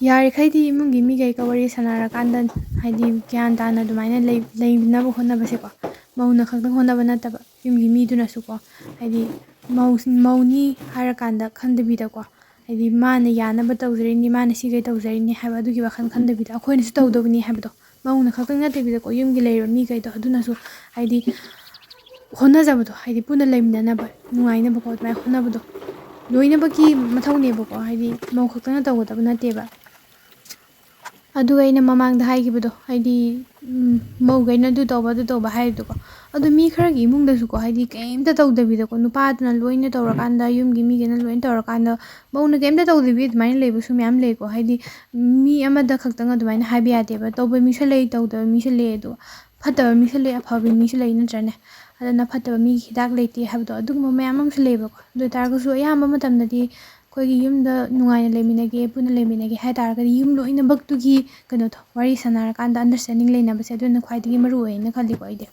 ꯌꯥꯔꯤꯈꯩꯗꯤ ꯏꯃꯨꯡꯒꯤ ꯃꯤꯈꯩꯒ ꯋꯥꯔꯤ ꯁꯥꯟꯅꯔꯀꯥꯟꯗ, ꯍꯥꯏꯗꯤ ꯒ꯭ꯌꯥꯟ ꯇꯥꯅ ꯑꯗꯨꯃꯥꯏꯅ ꯂꯩ-, ꯂꯩꯅꯕ ꯍꯣꯠꯅꯕꯁꯦꯀꯣ, ꯃꯧꯅ ꯈꯛꯇꯪ ꯍꯣꯠꯅꯕ ꯅꯠꯇꯕ, ꯌꯨꯝꯒꯤ ꯃꯤꯗꯨꯅꯁꯨꯀꯣ, ꯍꯥꯏꯗꯤ ꯃꯧ-, ꯃꯧꯅꯤ ꯍꯥꯏꯔꯀꯥꯟꯗ ꯈꯟꯗꯕꯤꯗꯀꯣ, ꯍꯥꯏꯗꯤ ꯃꯥꯅ ꯌꯥꯅꯕ ꯇꯧꯖꯔꯤꯅꯤ, ꯃꯥꯅ ꯁꯤꯈꯩ ꯇꯧꯖꯔꯤꯅꯤ ꯍꯥꯏꯕ ꯑꯗꯨꯒꯤ ꯋꯥꯈꯜ ꯈꯟꯗꯕꯤꯗ, ꯑꯩꯈꯣꯏꯅꯁꯨ ꯇꯧꯗꯕꯅꯤ ꯍꯥꯏꯕꯗꯣ, ꯃꯧꯅ ꯈꯛꯇꯪ ꯅꯠꯇꯕꯤꯗꯀꯣ, ꯌꯨꯝꯒꯤ ꯂꯩꯔꯤꯕ ꯃꯤꯈꯩꯗꯣ ꯑꯗꯨꯅꯁꯨ ꯍꯥꯏꯗꯤ ꯍꯣꯠꯅꯖꯕꯗꯣ, ꯍꯥꯏꯗꯤ ꯄꯨꯟꯅ ꯂꯩꯃꯤꯟꯅꯅꯕ, ꯅꯨꯡꯉꯥꯏꯅꯕꯀꯣ, ꯑꯗꯨꯃꯥꯏꯅ ꯍꯣꯠꯅꯕꯗꯣ꯫ ꯂꯣꯏꯅꯃꯛꯀꯤ ꯃꯊꯧꯅꯦꯕꯀꯣ, ꯍꯥꯏꯗꯤ ꯃꯧ ꯈꯛꯇꯅ ꯇꯧꯒꯗꯕ ꯅꯠꯇꯦꯕ꯫ ꯑꯗꯨꯒ ꯑꯩꯅ ꯃꯃꯥꯡꯗ ꯍꯥꯏꯈꯤꯕꯗꯣ, ꯍꯥꯏꯗꯤ, ꯎꯝ, ꯃꯧꯈꯩꯅ ꯑꯗꯨ ꯇꯧꯕ, ꯑꯗꯨ ꯇꯧꯕ ꯍꯥꯏꯔꯤꯗꯣꯀꯣ, ꯑꯗꯣ ꯃꯤ ꯈꯔꯒꯤ ꯏꯃꯨꯡꯗꯁꯨꯀꯣ, ꯍꯥꯏꯗꯤ ꯀꯩꯝꯇ ꯇꯧꯗꯕꯤꯗꯀꯣ, ꯅꯨꯄꯥꯗꯨꯅ ꯂꯣꯏꯅ ꯇꯧꯔꯀꯥꯟꯗ, ꯌꯨꯝꯒꯤ ꯃꯤꯈꯩꯅ ꯂꯣꯏꯅ ꯇꯧꯔꯀꯥꯟꯗ, ꯃꯧꯅ ꯀꯩꯝꯇ ꯇꯧꯗꯕꯤ ꯑꯗꯨꯃꯥꯏꯅ ꯂꯩꯕꯁꯨ ꯃꯌꯥꯝ ꯂꯩꯀꯣ꯫ ꯍꯥꯏꯗꯤ ꯃꯤ ꯑꯃꯗ ꯈꯛꯇꯪ ꯑꯗꯨꯃꯥꯏꯅ ꯍꯥꯏꯕ ꯌꯥꯗꯦꯕ꯫ ꯇꯧꯕ ꯃꯤꯁꯨ ꯂꯩ, ꯇꯧꯗꯕ ꯃꯤꯁꯨ ꯂꯩ꯫ ꯑꯗꯣ ꯐꯠꯇꯕ ꯃꯤꯁꯨ ꯂꯩ, ꯑꯐꯕ ꯃꯤꯁꯨ ꯂꯩ, ꯅꯠꯇ꯭ꯔꯅꯦ? ꯑꯗꯨꯅ ꯐꯠꯇꯕ ꯃꯤꯒꯤ ꯍꯤꯗꯥꯛ ꯂꯩꯇꯦ ꯍꯥꯏꯕꯗꯣ, ꯑꯗꯨꯒꯨꯝꯕ ꯃꯌꯥꯝ ꯑꯃꯁꯨ ꯂꯩꯌꯦꯕꯀꯣ꯫ ꯑꯗꯨ ꯑꯣꯏ ꯇꯥꯔꯒꯁꯨ ꯑꯌꯥꯝꯕ ꯃꯇꯝꯗꯗꯤ ꯑꯩꯈꯣꯏꯒꯤ ꯌꯨꯝꯗ ꯅꯨꯡꯉꯥꯏꯅ ꯂꯩꯃꯤꯟꯅꯒꯦ, ꯄꯨꯟꯅ ꯂꯩꯃꯤꯟꯅꯒꯦ ꯍꯥꯏ ꯇꯥꯔꯒꯗꯤ ꯌꯨꯝ ꯂꯣꯏꯅꯃꯛꯇꯨꯒꯤ ꯀꯩꯅꯣꯗꯣ, ꯋꯥꯔꯤ ꯁꯥꯟꯅꯔꯀꯥꯟꯗ ꯑꯟꯗꯔꯁ꯭ꯇꯦꯟꯗꯤꯡ ꯂꯩꯅꯕꯁꯦ, ꯑꯗꯨꯅ ꯈ꯭ꯋꯥꯏꯗꯒꯤ ꯃꯔꯨ ꯑꯣꯏꯌꯦꯅ ꯈꯜꯂꯤꯀꯣ ꯑꯩꯗꯤ꯫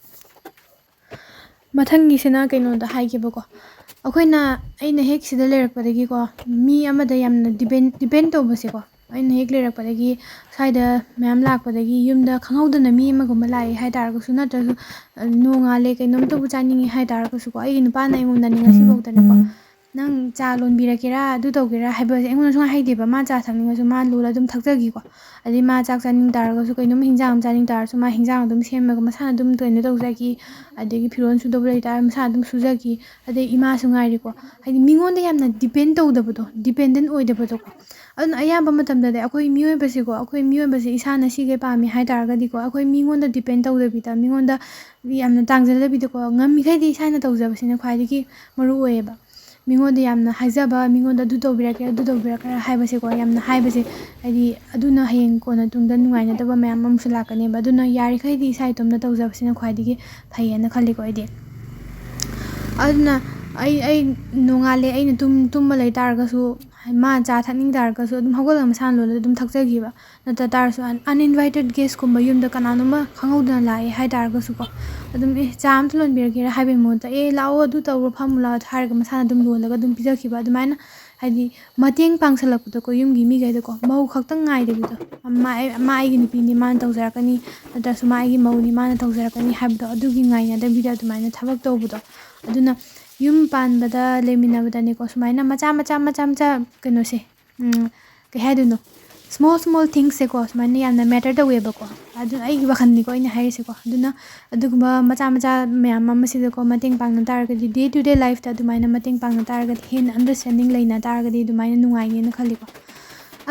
ꯃꯊꯪꯒꯤꯁꯤꯅ ꯀꯩꯅꯣꯗ ꯍꯥꯏꯒꯦꯕꯀꯣ꯫ ꯑꯩꯈꯣꯏꯅ, ꯑꯩꯅ ꯍꯦꯛ ꯁꯤꯗ ꯂꯩꯔꯛꯄꯗꯒꯤꯀꯣ, ꯃꯤ ꯑꯃꯗ ꯌꯥꯝꯅ ꯗꯤꯄꯦꯟ, ꯗꯤꯄꯦꯟ ꯇꯧꯕꯁꯦꯀꯣ, ꯑꯩꯅ ꯍꯦꯛ ꯂꯩꯔꯛꯄꯗꯒꯤ ꯁ꯭ꯋꯥꯏꯗ ꯃꯌꯥꯝ ꯂꯥꯛꯄꯗꯒꯤ ꯌꯨꯝꯗ ꯈꯪꯍꯧꯗꯅ ꯃꯤ ꯑꯃꯒꯨꯝꯕ ꯂꯥꯛꯑꯦ ꯍꯥꯏ ꯇꯥꯔꯒꯁꯨ, ꯅꯠꯇ꯭ꯔꯁꯨ, ꯑ, ꯅꯣꯡꯉꯥꯜꯂꯦ, ꯀꯩꯅꯣꯝꯇꯕꯨ ꯆꯥꯅꯤꯡꯉꯦ ꯍꯥꯏ ꯇꯥꯔꯒꯁꯨꯀꯣ, ꯑꯩꯒꯤ ꯅꯨꯄꯥꯅ ꯑꯩꯉꯣꯟꯗꯅꯦ ꯉꯁꯤꯐꯥꯎꯗꯅꯦꯀꯣ, "ꯅꯪ ꯆꯥ ꯂꯣꯟꯕꯤꯔꯛꯀꯦꯔꯥ, ꯑꯗꯨ ꯇꯧꯒꯦꯔꯥ?" ꯍꯥꯏꯕꯁꯦ ꯑꯩꯉꯣꯟꯗ ꯁꯨꯡꯍꯥꯏ ꯍꯥꯏꯗꯦꯕ꯫ ꯃꯥ ꯆꯥ ꯊꯛꯅꯤꯡꯉꯁꯨ ꯃꯥ ꯂꯣꯜꯂ ꯑꯗꯨꯝ ꯊꯛꯆꯈꯤꯀꯣ꯫ ꯑꯗꯩ ꯃꯥ ꯆꯥꯛ ꯆꯥꯅꯤꯡ ꯇꯥꯔꯒꯁꯨ, ꯀꯩꯅꯣꯝ ꯍꯤꯟꯖꯥꯡ ꯑꯃ ꯆꯥꯅꯤꯡ ꯇꯥꯔꯁꯨ, ꯃꯥ ꯍꯤꯟꯖꯥꯡ ꯑꯗꯨꯝ ꯁꯦꯝꯃꯒ ꯃꯁꯥꯅ ꯑꯗꯨꯝ ꯀꯩꯅꯣ ꯇꯧꯖꯈꯤ꯫ ꯑꯗꯒꯤ ꯐꯤꯔꯣꯜ ꯁꯨꯗꯧꯕ ꯂꯩꯇꯥꯔꯦ, ꯃꯁꯥꯅ ꯑꯗꯨꯝ ꯁꯨꯖꯈꯤ꯫ ꯑꯗꯩ ꯏꯃꯥꯁꯨ ꯉꯥꯏꯔꯦꯀꯣ, ꯍꯥꯏꯗꯤ ꯃꯤꯉꯣꯟꯗ ꯌꯥꯝꯅ ꯗꯤꯄꯦꯟ ꯇꯧꯗꯕꯗꯣ, ꯗꯤꯄꯦꯟꯗꯦꯟ ꯑꯣꯏꯗꯕꯗꯣꯀꯣ꯫ ꯑꯗꯨꯅ ꯑꯌꯥꯝꯕ ꯃꯇꯝꯗꯗꯤ ꯑꯩꯈꯣꯏ ꯃꯤꯑꯣꯏꯕꯁꯦꯀꯣ, ꯑꯩꯈꯣꯏ ꯃꯤꯑꯣꯏꯕꯁꯦ ꯏꯁꯥꯅ ꯁꯤꯈꯩ ꯄꯥꯝꯃꯤ ꯍꯥꯏ ꯇꯥꯔꯒꯗꯤꯀꯣ, ꯑꯩꯈꯣꯏ ꯃꯤꯉꯣꯟꯗ ꯗꯤꯄꯦꯟ ꯇꯧꯗꯕꯤꯗ, ꯃꯤꯉꯣꯟꯗ ꯌꯥꯝꯅ ꯇꯥꯡꯖꯗꯕꯤꯗꯀꯣ, ꯉꯝꯃꯤꯈꯩꯗꯤ ꯏꯁꯥꯅ ꯇꯧꯖꯕꯁꯤꯅ ꯈ꯭ꯋꯥꯏꯗꯒꯤ ꯃꯔꯨ ꯑꯣꯏꯌꯦꯕ꯫ ꯃꯤꯉꯣꯟꯗ ꯌꯥꯝꯅ ꯍꯥꯏꯖꯕ, ꯃꯤꯉꯣꯟꯗ ꯑꯗꯨ ꯇꯧꯕꯤꯔꯛꯀꯦꯔꯥ, ꯑꯗꯨ ꯇꯧꯕꯤꯔꯛꯀꯦꯔꯥ ꯍꯥꯏꯕꯁꯦꯀꯣ, ꯌꯥꯝꯅ ꯍꯥꯏꯕꯁꯦ, ꯍꯥꯏꯗꯤ, ꯑꯗꯨꯅ ꯍꯌꯦꯡ ꯀꯣꯟꯅ ꯇꯨꯡꯗ ꯅꯨꯡꯉꯥꯏꯅꯗꯕ ꯃꯌꯥꯝ ꯑꯃꯁꯨ ꯂꯥꯛꯀꯅꯦꯕ꯫ ꯑꯗꯨꯅ ꯌꯥꯔꯤꯈꯩꯗꯤ ꯏꯁꯥ ꯏꯇꯣꯝꯇ ꯇꯧꯖꯕꯁꯤꯅ ꯈ꯭ꯋꯥꯏꯗꯒꯤ ꯐꯩꯌꯦꯅ ꯈꯜꯂꯤꯀꯣ ꯑꯩꯗꯤ꯫ ꯑꯗꯨꯅ ꯑꯩ, ꯑꯩ ꯅꯣꯡꯉꯥꯜꯂꯦ, ꯑꯩꯅ ꯇꯨꯝ-, ꯇꯨꯝꯕ ꯂꯩ ꯇꯥꯔꯒꯁꯨ, ꯃꯥ ꯆꯥ ꯊꯛꯅꯤꯡ ꯇꯥꯔꯒꯁꯨ, ꯑꯗꯨꯝ ꯍꯧꯒꯠꯂꯒ ꯃꯁꯥꯅ ꯂꯣꯜꯂꯒ ꯑꯗꯨꯝ ꯊꯛꯆꯈꯤꯕ꯫ ꯅꯠꯇ ꯇꯥꯔꯁꯨ, un-, uninvited guest ꯀꯨꯝꯕ, ꯌꯨꯝꯗ ꯀꯅꯥꯅꯣꯝꯃ ꯈꯪꯍꯧꯗꯅ ꯂꯥꯛꯑꯦ ꯍꯥꯏ ꯇꯥꯔꯒꯁꯨꯀꯣ, ꯑꯗꯨꯝ, "ꯑꯦ, ꯆꯥ ꯑꯝꯇ ꯂꯣꯟꯕꯤꯔꯛꯀꯦꯔꯥ?" ꯍꯥꯏꯕꯒꯤ ꯃꯍꯨꯠꯇ, "ꯑꯦ, ꯂꯥꯛꯑꯣ, ꯑꯗꯨ ꯇꯧꯔꯣ, ꯐꯝꯃꯨ ꯂꯥꯛꯑꯣ" ꯍꯥꯏꯔꯒ ꯃꯁꯥꯅ ꯑꯗꯨꯝ ꯂꯣꯜꯂꯒ ꯑꯗꯨꯝ ꯄꯤꯖꯈꯤꯕ꯫ ꯑꯗꯨꯃꯥꯏꯅ, ꯍꯥꯏꯗꯤ, ꯃꯇꯦꯡ ꯄꯥꯡꯁꯜꯂꯛꯄꯗꯣ ꯀꯣ, ꯌꯨꯝꯒꯤ ꯃꯤꯈꯩꯗꯀꯣ, ꯃꯧ ꯈꯛꯇꯪ ꯉꯥꯏꯗꯕꯤꯗꯣ, "ꯃꯥ ꯑꯩ, ꯃꯥ ꯑꯩꯒꯤ ꯅꯨꯄꯤꯅꯤ, ꯃꯥꯅ ꯇꯧꯖꯔꯛꯀꯅꯤ", ꯅꯠꯇ꯭ꯔꯁꯨ "ꯃꯥ ꯑꯩꯒꯤ ꯃꯧꯅꯤ, ꯃꯥꯅ ꯇꯧꯖꯔꯛꯀꯅꯤ" ꯍꯥꯏꯕꯗꯣ, ꯑꯗꯨꯒꯤ ꯉꯥꯏꯅꯗꯕꯤꯗ ꯑꯗꯨꯃꯥꯏꯅ ꯊꯕꯛ ꯇꯧꯕꯗꯣ꯫ ꯑꯗꯨꯅ ꯌꯨꯝ ꯄꯥꯟꯕꯗ, ꯂꯩꯃꯤꯟꯅꯕꯗꯅꯦꯀꯣ, ꯁꯨꯃꯥꯏꯅ ꯃꯆꯥ ꯃꯆꯥ, ꯃꯆꯥ ꯃꯆꯥ, ꯀꯩꯅꯣꯁꯦ, ꯎꯝ, ꯀꯩ ꯍꯥꯏꯗꯣꯏꯅꯣ, small small things ꯁꯦꯀꯣ, ꯁꯨꯃꯥꯏꯅ ꯌꯥꯝꯅ matter ꯇꯧꯋꯦꯕꯀꯣ꯫ ꯑꯗꯨ ꯑꯩꯒꯤ ꯋꯥꯈꯜꯅꯤꯀꯣ ꯑꯩꯅ ꯍꯥꯏꯔꯤꯁꯦꯀꯣ꯫ ꯑꯗꯨꯅ ꯑꯗꯨꯒꯨꯝꯕ ꯃꯆꯥ ꯃꯆꯥ ꯃꯌꯥꯝ ꯑꯃꯁꯤꯗꯀꯣ ꯃꯇꯦꯡ ꯄꯥꯡꯅ ꯇꯥꯔꯒꯗꯤ, day to day life ꯇ ꯑꯗꯨꯃꯥꯏꯅ ꯃꯇꯦꯡ ꯄꯥꯡꯅ ꯇꯥꯔꯒꯗꯤ, ꯍꯦꯟꯅ understanding ꯂꯩꯅ ꯇꯥꯔꯒꯗꯤ ꯑꯗꯨꯃꯥꯏꯅ ꯅꯨꯡꯉꯥꯏꯅꯦꯅ ꯈꯜꯂꯤꯀꯣ꯫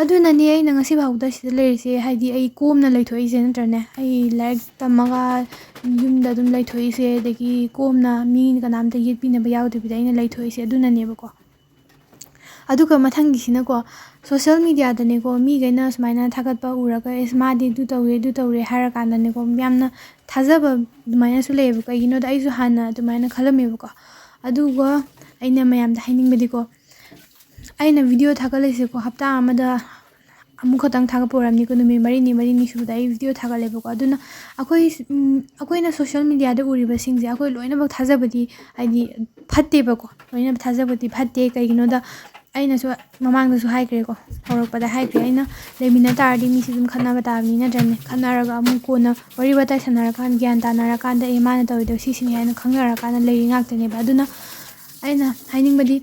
ꯑꯗꯨꯅꯅꯦ ꯑꯩꯅ ꯉꯁꯤ ꯐꯥꯎꯗ ꯁꯤꯗ ꯂꯩꯔꯤꯁꯦ, ꯍꯥꯏꯗꯤ ꯑꯩ ꯀꯣꯝꯅ ꯂꯩꯊꯣꯛꯏꯁꯦ, ꯅꯠꯇ꯭ꯔꯅꯦ? ꯑꯩ ꯂꯥꯏꯔꯤꯛ ꯇꯝꯃꯒ ꯌꯨꯝꯗ ꯑꯗꯨꯝ ꯂꯩꯊꯣꯛꯏꯁꯦ, ꯑꯗꯒꯤ ꯀꯣꯝꯅ ꯃꯤ ꯀꯅꯥꯝꯇ ꯌꯦꯠꯄꯤꯅꯕ ꯌꯥꯎꯗꯕꯤꯗ ꯑꯩꯅ ꯂꯩꯊꯣꯛꯏꯁꯦ ꯑꯗꯨꯅꯅꯦꯕꯀꯣ꯫ ꯑꯗꯨꯒ ꯃꯊꯪꯒꯤꯁꯤꯅꯀꯣ, social media ꯗꯅꯦꯀꯣ, ꯃꯤꯈꯩꯅ ꯁꯨꯃꯥꯏꯅ ꯊꯥꯒꯠꯄ ꯎꯔꯒ, "ꯑꯦꯁ, ꯃꯥꯗꯤ ꯑꯗꯨ ꯇꯧꯔꯦ, ꯑꯗꯨ ꯇꯧꯔꯦ" ꯍꯥꯏꯔꯀꯥꯟꯗꯅꯦꯀꯣ, ꯌꯥꯝꯅ ꯊꯥꯖꯕ ꯑꯗꯨꯃꯥꯏꯅꯁꯨ ꯂꯩꯌꯦꯕ꯫ ꯀꯩꯒꯤꯅꯣꯗ, ꯑꯩꯁꯨ ꯍꯥꯟꯅ ꯑꯗꯨꯃꯥꯏꯅ ꯈꯜꯂꯝꯃꯦꯕꯀꯣ꯫ ꯑꯗꯨꯒ ꯑꯩꯅ ꯃꯌꯥꯝꯗ ꯍꯥꯏꯅꯤꯡꯕꯗꯤꯀꯣ, ꯑꯩꯅ video ꯊꯥꯒꯠꯂꯤꯁꯦꯀꯣ, ꯍꯞꯇꯥ ꯑꯃꯗ ꯑꯃꯨꯛ ꯈꯛꯇꯪ ꯊꯥꯒꯠꯄ ꯑꯣꯏꯔꯝꯅꯤꯀꯣ, ꯅꯨꯃꯤꯠ ꯃꯔꯤꯅꯤ, ꯃꯔꯤꯅꯤ ꯁꯨꯕꯗ ꯑꯩ video ꯊꯥꯒꯠꯂꯦꯕꯀꯣ꯫ ꯑꯗꯨꯅ ꯑꯩꯈꯣꯏ, ꯎꯝ, ꯑꯩꯈꯣꯏꯅ social media ꯗ ꯎꯔꯤꯕꯁꯤꯡꯁꯦ ꯑꯩꯈꯣꯏ ꯂꯣꯏꯅꯃꯛ ꯊꯥꯖꯕꯗꯤ, ꯍꯥꯏꯗꯤ, ꯐꯠꯇꯦꯕꯀꯣ꯫ ꯂꯣꯏꯅ ꯊꯥꯖꯕꯗꯤ ꯐꯠꯇꯦ꯫ ꯀꯩꯒꯤꯅꯣꯗ, ꯑꯩꯅꯁꯨ ꯃꯃꯥꯡꯗꯁꯨ ꯍꯥꯏꯈ꯭ꯔꯦꯀꯣ, ꯍꯧꯔꯛꯄꯗ ꯍꯥꯏꯈ꯭ꯔꯦ, ꯑꯩꯅ ꯂꯩꯃꯤꯟꯅ ꯇꯥꯔꯗꯤ ꯃꯤꯁꯦ ꯑꯗꯨꯝ ꯈꯠꯅꯕ ꯇꯥꯕꯅꯤ, ꯅꯠꯇ꯭ꯔꯅꯦ? ꯈꯠꯅꯔꯒ ꯑꯃꯨꯛ ꯀꯣꯟꯅ ꯋꯥꯔꯤ ꯋꯥꯇꯥꯏ ꯁꯥꯟꯅꯔꯀꯥꯟꯗ, ꯒ꯭ꯌꯥꯟ ꯇꯥꯅꯔꯀꯥꯟꯗ, "ꯑꯦ, ꯃꯥꯅ ꯇꯧꯔꯤꯗꯣ ꯁꯤꯁꯤꯅꯤ" ꯍꯥꯏꯅ ꯈꯪꯅꯔꯀꯥꯟꯗ ꯂꯩꯔꯤ ꯉꯥꯛꯇꯅꯦꯕ꯫ ꯑꯗꯨꯅ ꯑꯩꯅ ꯍꯥꯏꯅꯤꯡꯕꯗꯤ,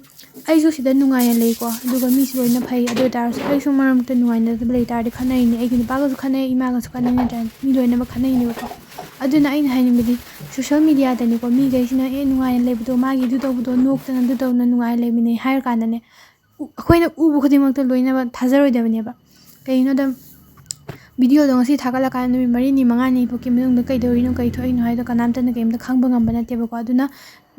ꯑꯩꯁꯨ ꯁꯤꯗ ꯅꯨꯡꯉꯥꯏꯅ ꯂꯩꯀꯣ, ꯑꯗꯨꯒ ꯃꯤꯁꯨ ꯂꯣꯏꯅ ꯐꯩ꯫ ꯑꯗꯨ ꯑꯣꯏ ꯇꯥꯔꯁꯨ ꯑꯩꯁꯨ ꯃꯔꯛ ꯃꯔꯛꯇ ꯅꯨꯡꯉꯥꯏꯅꯗꯕ ꯂꯩ ꯇꯥꯔꯗꯤ ꯈꯠꯅꯩꯅꯦ, ꯑꯩꯒꯤ ꯅꯨꯄꯥꯒꯁꯨ ꯈꯠꯅꯩ, ꯏꯃꯥꯒꯁꯨ ꯈꯠꯅꯩ, ꯅꯠꯇ꯭ꯔꯥ? ꯃꯤ ꯂꯣꯏꯅꯃꯛ ꯈꯠꯅꯩꯅꯦꯕꯀꯣ꯫ ꯑꯗꯨꯅ ꯑꯩꯅ ꯍꯥꯏꯅꯤꯡꯕꯗꯤ, social media ꯗꯅꯤꯀꯣ, ꯃꯤꯈꯩꯁꯤꯅ "ꯑꯦ, ꯅꯨꯡꯉꯥꯏꯅ ꯂꯩꯕꯗꯣ, ꯃꯥꯒꯤ ꯑꯗꯨ ꯇꯧꯕꯗꯣ, ꯅꯣꯛꯇꯅ ꯑꯗꯨ ꯇꯧꯗꯅ ꯅꯨꯡꯉꯥꯏꯅ ꯂꯩꯃꯤꯟꯅꯩ" ꯍꯥꯏꯔ ꯀꯥꯟꯗꯅꯦ, ꯎ-, ꯑꯩꯈꯣꯏꯅ ꯎꯕ ꯈꯨꯗꯤꯡꯃꯛꯇ ꯂꯣꯏꯅꯃꯛ ꯊꯥꯖꯔꯣꯏꯗꯕꯅꯦꯕ꯫ ꯀꯩꯒꯤꯅꯣꯗ, video ꯗꯣ ꯉꯁꯤ ꯊꯥꯒꯠꯂꯀꯥꯟꯗ ꯅꯨꯃꯤꯠ ꯃꯔꯤꯅꯤ, ꯃꯉꯥꯅꯤ ꯐꯥꯎꯀꯤ ꯃꯅꯨꯡꯗ ꯀꯩꯗꯧꯔꯤꯅꯣ, ꯀꯩ ꯊꯣꯛꯏꯅꯣ ꯍꯥꯏꯗꯣ ꯀꯅꯥꯝꯇꯅ ꯀꯩꯝꯇ ꯈꯪꯕ ꯉꯝꯕ ꯅꯠꯇꯦꯕꯀꯣ꯫ ꯑꯗꯨꯅ,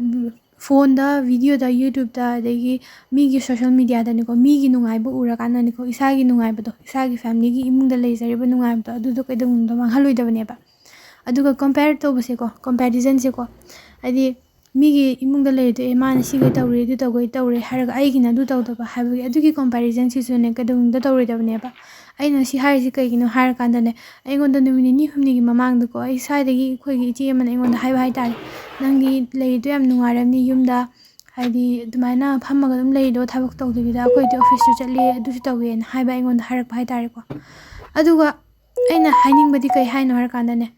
ꯎꯝ, ꯐꯣꯟꯗ, ꯚꯤꯗꯤꯑꯣꯗ, ꯌꯨꯇ꯭ꯌꯨꯕꯇ, ꯑꯗꯒꯤ ꯃꯤꯒꯤ ꯁꯣꯁꯦꯜ ꯃꯤꯗꯤꯌꯥꯗꯅꯤꯀꯣ, ꯃꯤꯒꯤ ꯅꯨꯡꯉꯥꯏꯕ ꯎꯔꯀꯥꯟꯗꯅꯤꯀꯣ, ꯏꯁꯥꯒꯤ ꯅꯨꯡꯉꯥꯏꯕꯗꯣ, ꯏꯁꯥꯒꯤ ꯐꯦꯃꯤꯂꯤꯒꯤ ꯏꯃꯨꯡꯗ ꯂꯩꯖꯔꯤꯕ ꯅꯨꯡꯉꯥꯏꯕꯗꯣ, ꯑꯗꯨꯗꯣ ꯀꯩꯗꯧꯅꯨꯡꯗ ꯃꯥꯡꯍꯜꯂꯣꯏꯗꯕꯅꯦꯕ꯫ ꯑꯗꯨꯒ ꯀꯝꯄꯦꯌꯔ ꯇꯧꯕꯁꯦꯀꯣ, ꯀꯝꯄꯦꯔꯤꯖꯟꯁꯦꯀꯣ, ꯍꯥꯏꯗꯤ ꯃꯤꯒꯤ ꯏꯃꯨꯡꯗ ꯂꯩꯔꯤꯗꯣ, "ꯑꯦ, ꯃꯥꯅ ꯁꯤꯒꯩ ꯇꯧꯔꯦ, ꯑꯗꯨ ꯇꯧꯒꯩ ꯇꯧꯔꯦ" ꯍꯥꯏꯔꯒ ꯑꯩꯒꯤꯅ ꯑꯗꯨ ꯇꯧꯗꯕ ꯍꯥꯏꯕꯒꯤ ꯑꯗꯨꯒꯤ ꯀꯝꯄꯦꯔꯤꯖꯟꯁꯤꯁꯨꯅꯦ ꯀꯩꯗꯧꯅꯨꯡꯗ ꯇꯧꯔꯣꯏꯗꯕꯅꯦꯕ꯫ ꯑꯩꯅ ꯁꯤ ꯍꯥꯏꯔꯤꯁꯤ ꯀꯩꯒꯤꯅꯣ ꯍꯥꯏꯔꯀꯥꯟꯗꯅꯦ, ꯑꯩꯉꯣꯟꯗ ꯅꯨꯃꯤꯠ ꯅꯤꯅꯤ ꯍꯨꯝꯅꯤꯒꯤ ꯃꯃꯥꯡꯗꯀꯣ, ꯑꯩ ꯁ꯭ꯋꯥꯏꯗꯒꯤ ꯑꯩꯈꯣꯏꯒꯤ ꯏꯆꯦ ꯑꯃꯅ ꯑꯩꯉꯣꯟꯗ ꯍꯥꯏꯕ ꯍꯥꯏꯇꯥꯔꯦ, "ꯅꯪꯗꯤ ꯂꯩꯔꯤꯗꯣ ꯌꯥꯝ ꯅꯨꯡꯉꯥꯏꯔꯝꯅꯤ ꯌꯨꯝꯗ, ꯍꯥꯏꯗꯤ ꯑꯗꯨꯃꯥꯏꯅ ꯐꯝꯃꯒ ꯑꯗꯨꯝ ꯂꯩꯔꯤꯗꯣ, ꯊꯕꯛ ꯇꯧꯗꯕꯤꯗ, ꯑꯩꯈꯣꯏꯗꯤ ꯑꯣꯐꯤꯁꯁꯨ ꯆꯠꯂꯤ, ꯑꯗꯨꯁꯨ ꯇꯧꯋꯦꯅ" ꯍꯥꯏꯕ ꯑꯩꯉꯣꯟꯗ ꯍꯥꯏꯔꯛꯄ ꯍꯥꯏꯇꯥꯔꯦꯀꯣ꯫ ꯑꯗꯨꯒ ꯑꯩꯅ ꯍꯥꯏꯅꯤꯡꯕꯗꯤ ꯀꯩ ꯍꯥꯏꯅꯣ ꯍꯥꯏꯔꯀꯥꯟꯗꯅꯦ,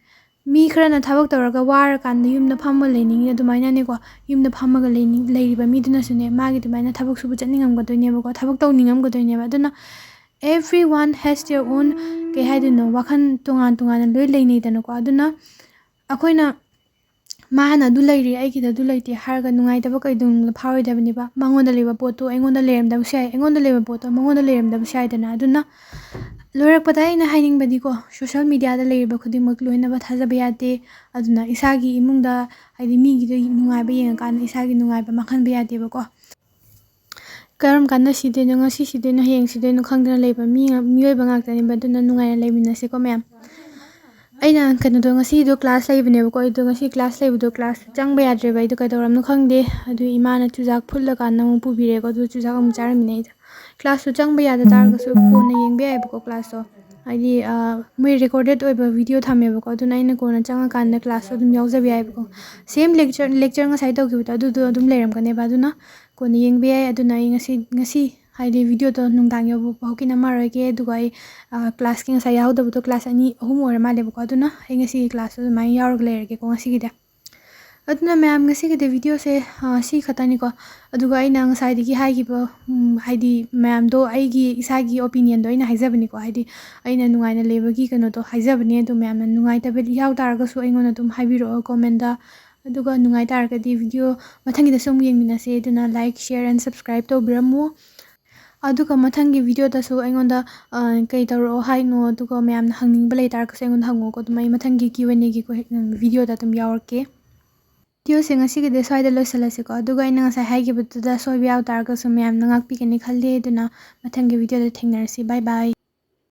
ꯃꯤ ꯈꯔꯅ ꯊꯕꯛ ꯇꯧꯔꯒ ꯋꯥꯔꯀꯥꯟꯗ ꯌꯨꯝꯗ ꯐꯝꯃ ꯂꯩꯅꯤꯡꯉꯤ, ꯑꯗꯨꯃꯥꯏꯅꯅꯦꯀꯣ, ꯌꯨꯝꯗ ꯐꯝꯃꯒ ꯂꯩꯅꯤꯡ-, ꯂꯩꯔꯤꯕ ꯃꯤꯗꯨꯅꯁꯨꯅꯦ, ꯃꯥꯒꯤ ꯑꯗꯨꯃꯥꯏꯅ ꯊꯕꯛ ꯁꯨꯕ ꯆꯠꯅꯤꯡꯉꯝꯒꯗꯣꯏꯅꯦꯕꯀꯣ, ꯊꯕꯛ ꯇꯧꯅꯤꯡꯉꯝꯒꯗꯣꯏꯅꯦꯕ꯫ ꯑꯗꯨꯅ everyone has their own, ꯀꯩ ꯍꯥꯏꯗꯣꯏꯅꯣ, ꯋꯥꯈꯜ ꯇꯣꯉꯥꯟ ꯇꯣꯉꯥꯟꯅ ꯂꯣꯏ ꯂꯩꯅꯩꯗꯅꯀꯣ꯫ ꯑꯗꯨꯅ ꯑꯩꯈꯣꯏꯅ ꯃꯥꯅ ꯑꯗꯨ ꯂꯩꯔꯤ, ꯑꯩꯒꯤꯗ ꯑꯗꯨ ꯂꯩꯇꯦ ꯍꯥꯏꯔꯒ ꯅꯨꯡꯉꯥꯏꯇꯕ ꯀꯩꯗꯧꯅꯨꯡꯗ ꯐꯥꯎꯔꯣꯏꯗꯕꯅꯦꯕ꯫ ꯃꯉꯣꯟꯗ ꯂꯩꯕ ꯄꯣꯠꯇꯣ ꯑꯩꯉꯣꯟꯗ ꯂꯩꯔꯝꯗꯕꯁꯨ ꯌꯥꯏ, ꯑꯩꯉꯣꯟꯗ ꯂꯩꯕ ꯄꯣꯠꯇꯣ ꯃꯉꯣꯟꯗ ꯂꯩꯔꯝꯗꯕꯁꯨ ꯌꯥꯏꯗꯅ꯫ ꯑꯗꯨꯅ ꯂꯣꯏꯔꯛꯄꯗ ꯑꯩꯅ ꯍꯥꯏꯅꯤꯡꯕꯗꯤꯀꯣ, ꯁꯣꯁꯦꯜ ꯃꯤꯗꯤꯌꯥꯗ ꯂꯩꯔꯤꯕ ꯈꯨꯗꯤꯡꯃꯛ ꯂꯣꯏꯅꯃꯛ ꯊꯥꯖꯕ ꯌꯥꯗꯦ꯫ ꯑꯗꯨꯅ ꯏꯁꯥꯒꯤ ꯏꯃꯨꯡꯗ, ꯍꯥꯏꯗꯤ ꯃꯤꯒꯤꯗ ꯅꯨꯡꯉꯥꯏꯕ ꯌꯦꯡꯉꯀꯥꯟꯗ ꯏꯁꯥꯒꯤ ꯅꯨꯡꯉꯥꯏꯕ ꯃꯥꯡꯍꯟꯕ ꯌꯥꯗꯦꯕꯀꯣ꯫ ꯀꯔꯝ ꯀꯥꯟꯗ ꯁꯤꯗꯣꯏꯅꯣ, ꯉꯁꯤ ꯁꯤꯗꯣꯏꯅꯣ, ꯍꯌꯦꯡ ꯁꯤꯗꯣꯏꯅꯣ ꯈꯪꯗꯅ ꯂꯩꯕ ꯃꯤ ꯉꯥꯛ-, ꯃꯤꯑꯣꯏꯕ ꯉꯥꯛꯇꯅꯦꯕ꯫ ꯑꯗꯨꯅ ꯅꯨꯡꯉꯥꯏꯅ ꯂꯩꯃꯤꯟꯅꯁꯤꯀꯣ ꯃꯌꯥꯝ꯫ ꯑꯩꯅ ꯀꯩꯅꯣꯗꯣ, ꯉꯁꯤꯗꯣ ꯀ꯭ꯂꯥꯁ ꯂꯩꯕꯅꯦꯕꯀꯣ, ꯑꯩꯗꯣ ꯉꯁꯤ ꯀ꯭ꯂꯥꯁ ꯂꯩꯕꯗꯣ ꯀ꯭ꯂꯥꯁ ꯆꯪꯕ ꯌꯥꯗ꯭ꯔꯦꯕ, ꯑꯩꯗꯣ ꯀꯩꯗꯧꯔꯝꯅꯣ ꯈꯪꯗꯦ꯫ ꯑꯗꯨ ꯏꯃꯥꯅ ꯆꯨꯖꯥꯛ ꯐꯨꯠꯂꯀꯥꯟꯗ ꯑꯃꯨꯛ ꯄꯨꯕꯤꯔꯦꯀꯣ, ꯑꯗꯨ ꯆꯨꯖꯥꯛ ꯑꯃꯨꯛ ꯆꯥꯔꯝꯃꯤꯅꯦ ꯑꯩꯗꯣ꯫ ꯀ꯭ꯂꯥꯁꯇꯣ ꯆꯪꯕ ꯌꯥꯗ ꯇꯥꯔꯒꯁꯨ ꯀꯣꯟꯅ ꯌꯦꯡꯕ ꯌꯥꯏꯕꯀꯣ ꯀ꯭ꯂꯥꯁꯇꯣ꯫ ꯍꯥꯏꯗꯤ, ꯑ, ꯃꯣꯏ ꯔꯦꯀꯣꯔꯗꯦꯠ ꯑꯣꯏꯕ ꯚꯤꯗꯤꯑꯣ ꯊꯝꯃꯦꯕꯀꯣ, ꯑꯗꯨꯅ ꯑꯩꯅ ꯀꯣꯟꯅ ꯆꯪꯉꯀꯥꯟꯗ ꯀ꯭ꯂꯥꯁꯇꯣ ꯑꯗꯨꯝ ꯌꯥꯎꯖꯕ ꯌꯥꯏꯕꯀꯣ꯫ ꯁꯦꯝ ꯂꯦꯛꯆꯔ, ꯂꯦꯛꯆꯔ ꯉꯁꯥꯏ ꯇꯧꯈꯤꯕꯗꯣ ꯑꯗꯨꯗꯣ ꯑꯗꯨꯝ ꯂꯩꯔꯝꯒꯅꯦꯕ, ꯑꯗꯨꯅ ꯀꯣꯟꯅ ꯌꯦꯡꯕ ꯌꯥꯏ꯫ ꯑꯗꯨꯅ ꯑꯩ ꯉꯁꯤ, ꯉꯁꯤ ꯍꯥꯏꯗꯤ ꯚꯤꯗꯤꯑꯣꯗꯣ ꯅꯨꯡꯗꯥꯡ ꯌꯧꯕ ꯐꯥꯎꯒꯤ ꯅꯝꯃꯔꯣꯏꯒꯦ꯫ ꯑꯗꯨꯒ ꯑꯩ, ꯑ, ꯀ꯭ꯂꯥꯁꯀꯤ ꯉꯁꯥꯏ ꯌꯥꯎꯍꯧꯗꯕꯗꯣ ꯀ꯭ꯂꯥꯁ ꯑꯅꯤ, ꯑꯍꯨꯝ ꯑꯣꯏꯔ ꯃꯥꯜꯂꯦꯕꯀꯣ꯫ ꯑꯗꯨꯅ ꯑꯩ ꯉꯁꯤꯒꯤ ꯀ꯭ꯂꯥꯁꯇꯣ ꯑꯗꯨꯃꯥꯏꯅ ꯌꯥꯎꯔꯒ ꯂꯩꯔꯒꯦꯀꯣ ꯉꯁꯤꯒꯤꯗꯤ꯫ ꯑꯗꯨꯅ ꯃꯌꯥꯝ ꯉꯁꯤꯒꯤꯗꯤ ꯚꯤꯗꯤꯑꯣꯁꯦ, ꯑ, ꯁꯤ ꯈꯛꯇꯅꯤꯀꯣ꯫ ꯑꯗꯨꯒ ꯑꯩꯅ ꯉꯁꯥꯏꯗꯒꯤ ꯍꯥꯏꯈꯤꯕ, ꯎꯝ, ꯍꯥꯏꯗꯤ ꯃꯌꯥꯝꯗꯣ ꯑꯩꯒꯤ ꯏꯁꯥꯒꯤ ꯑꯣꯄꯤꯅꯤꯌꯟꯗꯣ ꯑꯩꯅ ꯍꯥꯏꯖꯕꯅꯤꯀꯣ꯫ ꯍꯥꯏꯗꯤ ꯑꯩꯅ ꯅꯨꯡꯉꯥꯏꯅ ꯂꯩꯕꯒꯤ ꯀꯩꯅꯣꯗꯣ ꯍꯥꯏꯖꯕꯅꯦ꯫ ꯑꯗꯣ ꯃꯌꯥꯝꯅ ꯅꯨꯡꯉꯥꯏꯇꯕ ꯌꯥꯎ ꯇꯥꯔꯒꯁꯨ ꯑꯩꯉꯣꯟꯗ ꯑꯗꯨꯝ ꯍꯥꯏꯕꯤꯔꯛꯑꯣ ꯀꯣꯃꯦꯟꯗ꯫ ꯑꯗꯨꯒ ꯅꯨꯡꯉꯥꯏ ꯇꯥꯔꯒꯗꯤ ꯚꯤꯗꯤꯑꯣ ꯃꯊꯪꯒꯤꯗꯁꯨ ꯑꯃꯨꯛ ꯌꯦꯡꯃꯤꯟꯅꯁꯦ꯫ ꯑꯗꯨꯅ like, share and subscribe ꯇꯧꯕꯤꯔꯝꯃꯨ꯫ ꯑꯗꯨꯒ ꯃꯊꯪꯒꯤ ꯚꯤꯗꯤꯑꯣꯗꯁꯨ ꯑꯩꯉꯣꯟꯗ, ꯑ, ꯀꯩ ꯇꯧꯔꯛꯑꯣ ꯍꯥꯏꯅꯣ, ꯑꯗꯨꯒ ꯃꯌꯥꯝꯅ ꯍꯪꯅꯤꯡꯕ ꯂꯩ ꯇꯥꯔꯒꯁꯨ ꯑꯩꯉꯣꯟꯗ ꯍꯪꯉꯣꯀꯣ꯫ ꯑꯗꯨꯝ ꯑꯩ ꯃꯊꯪꯒꯤ Q and Aꯒꯤ ꯀꯣ-, ꯎꯝ, ꯚꯤꯗꯤꯑꯣꯗ ꯑꯗꯨꯝ ꯌꯥꯎꯔꯛꯀꯦ꯫ ꯚꯤꯗꯤꯑꯣꯁꯦ ꯉꯁꯤꯒꯤꯗꯤ ꯁ꯭ꯋꯥꯏꯗ ꯂꯣꯏꯁꯤꯜꯂꯁꯤꯀꯣ꯫ ꯑꯗꯨꯒ ꯑꯩꯅ ꯉꯁꯥꯏ ꯍꯥꯏꯈꯤꯕꯗꯨꯗ ꯁꯣꯏꯕ ꯌꯥꯎ ꯇꯥꯔꯒꯁꯨ ꯃꯌꯥꯝꯅ ꯉꯥꯛꯄꯤꯒꯅꯤ ꯈꯜꯂꯤ꯫ ꯑꯗꯨꯅ ꯃꯊꯪꯒꯤ ꯚꯤꯗꯤꯑꯣꯗ ꯊꯦꯡꯅꯔꯁꯤ꯫ Bye bye꯫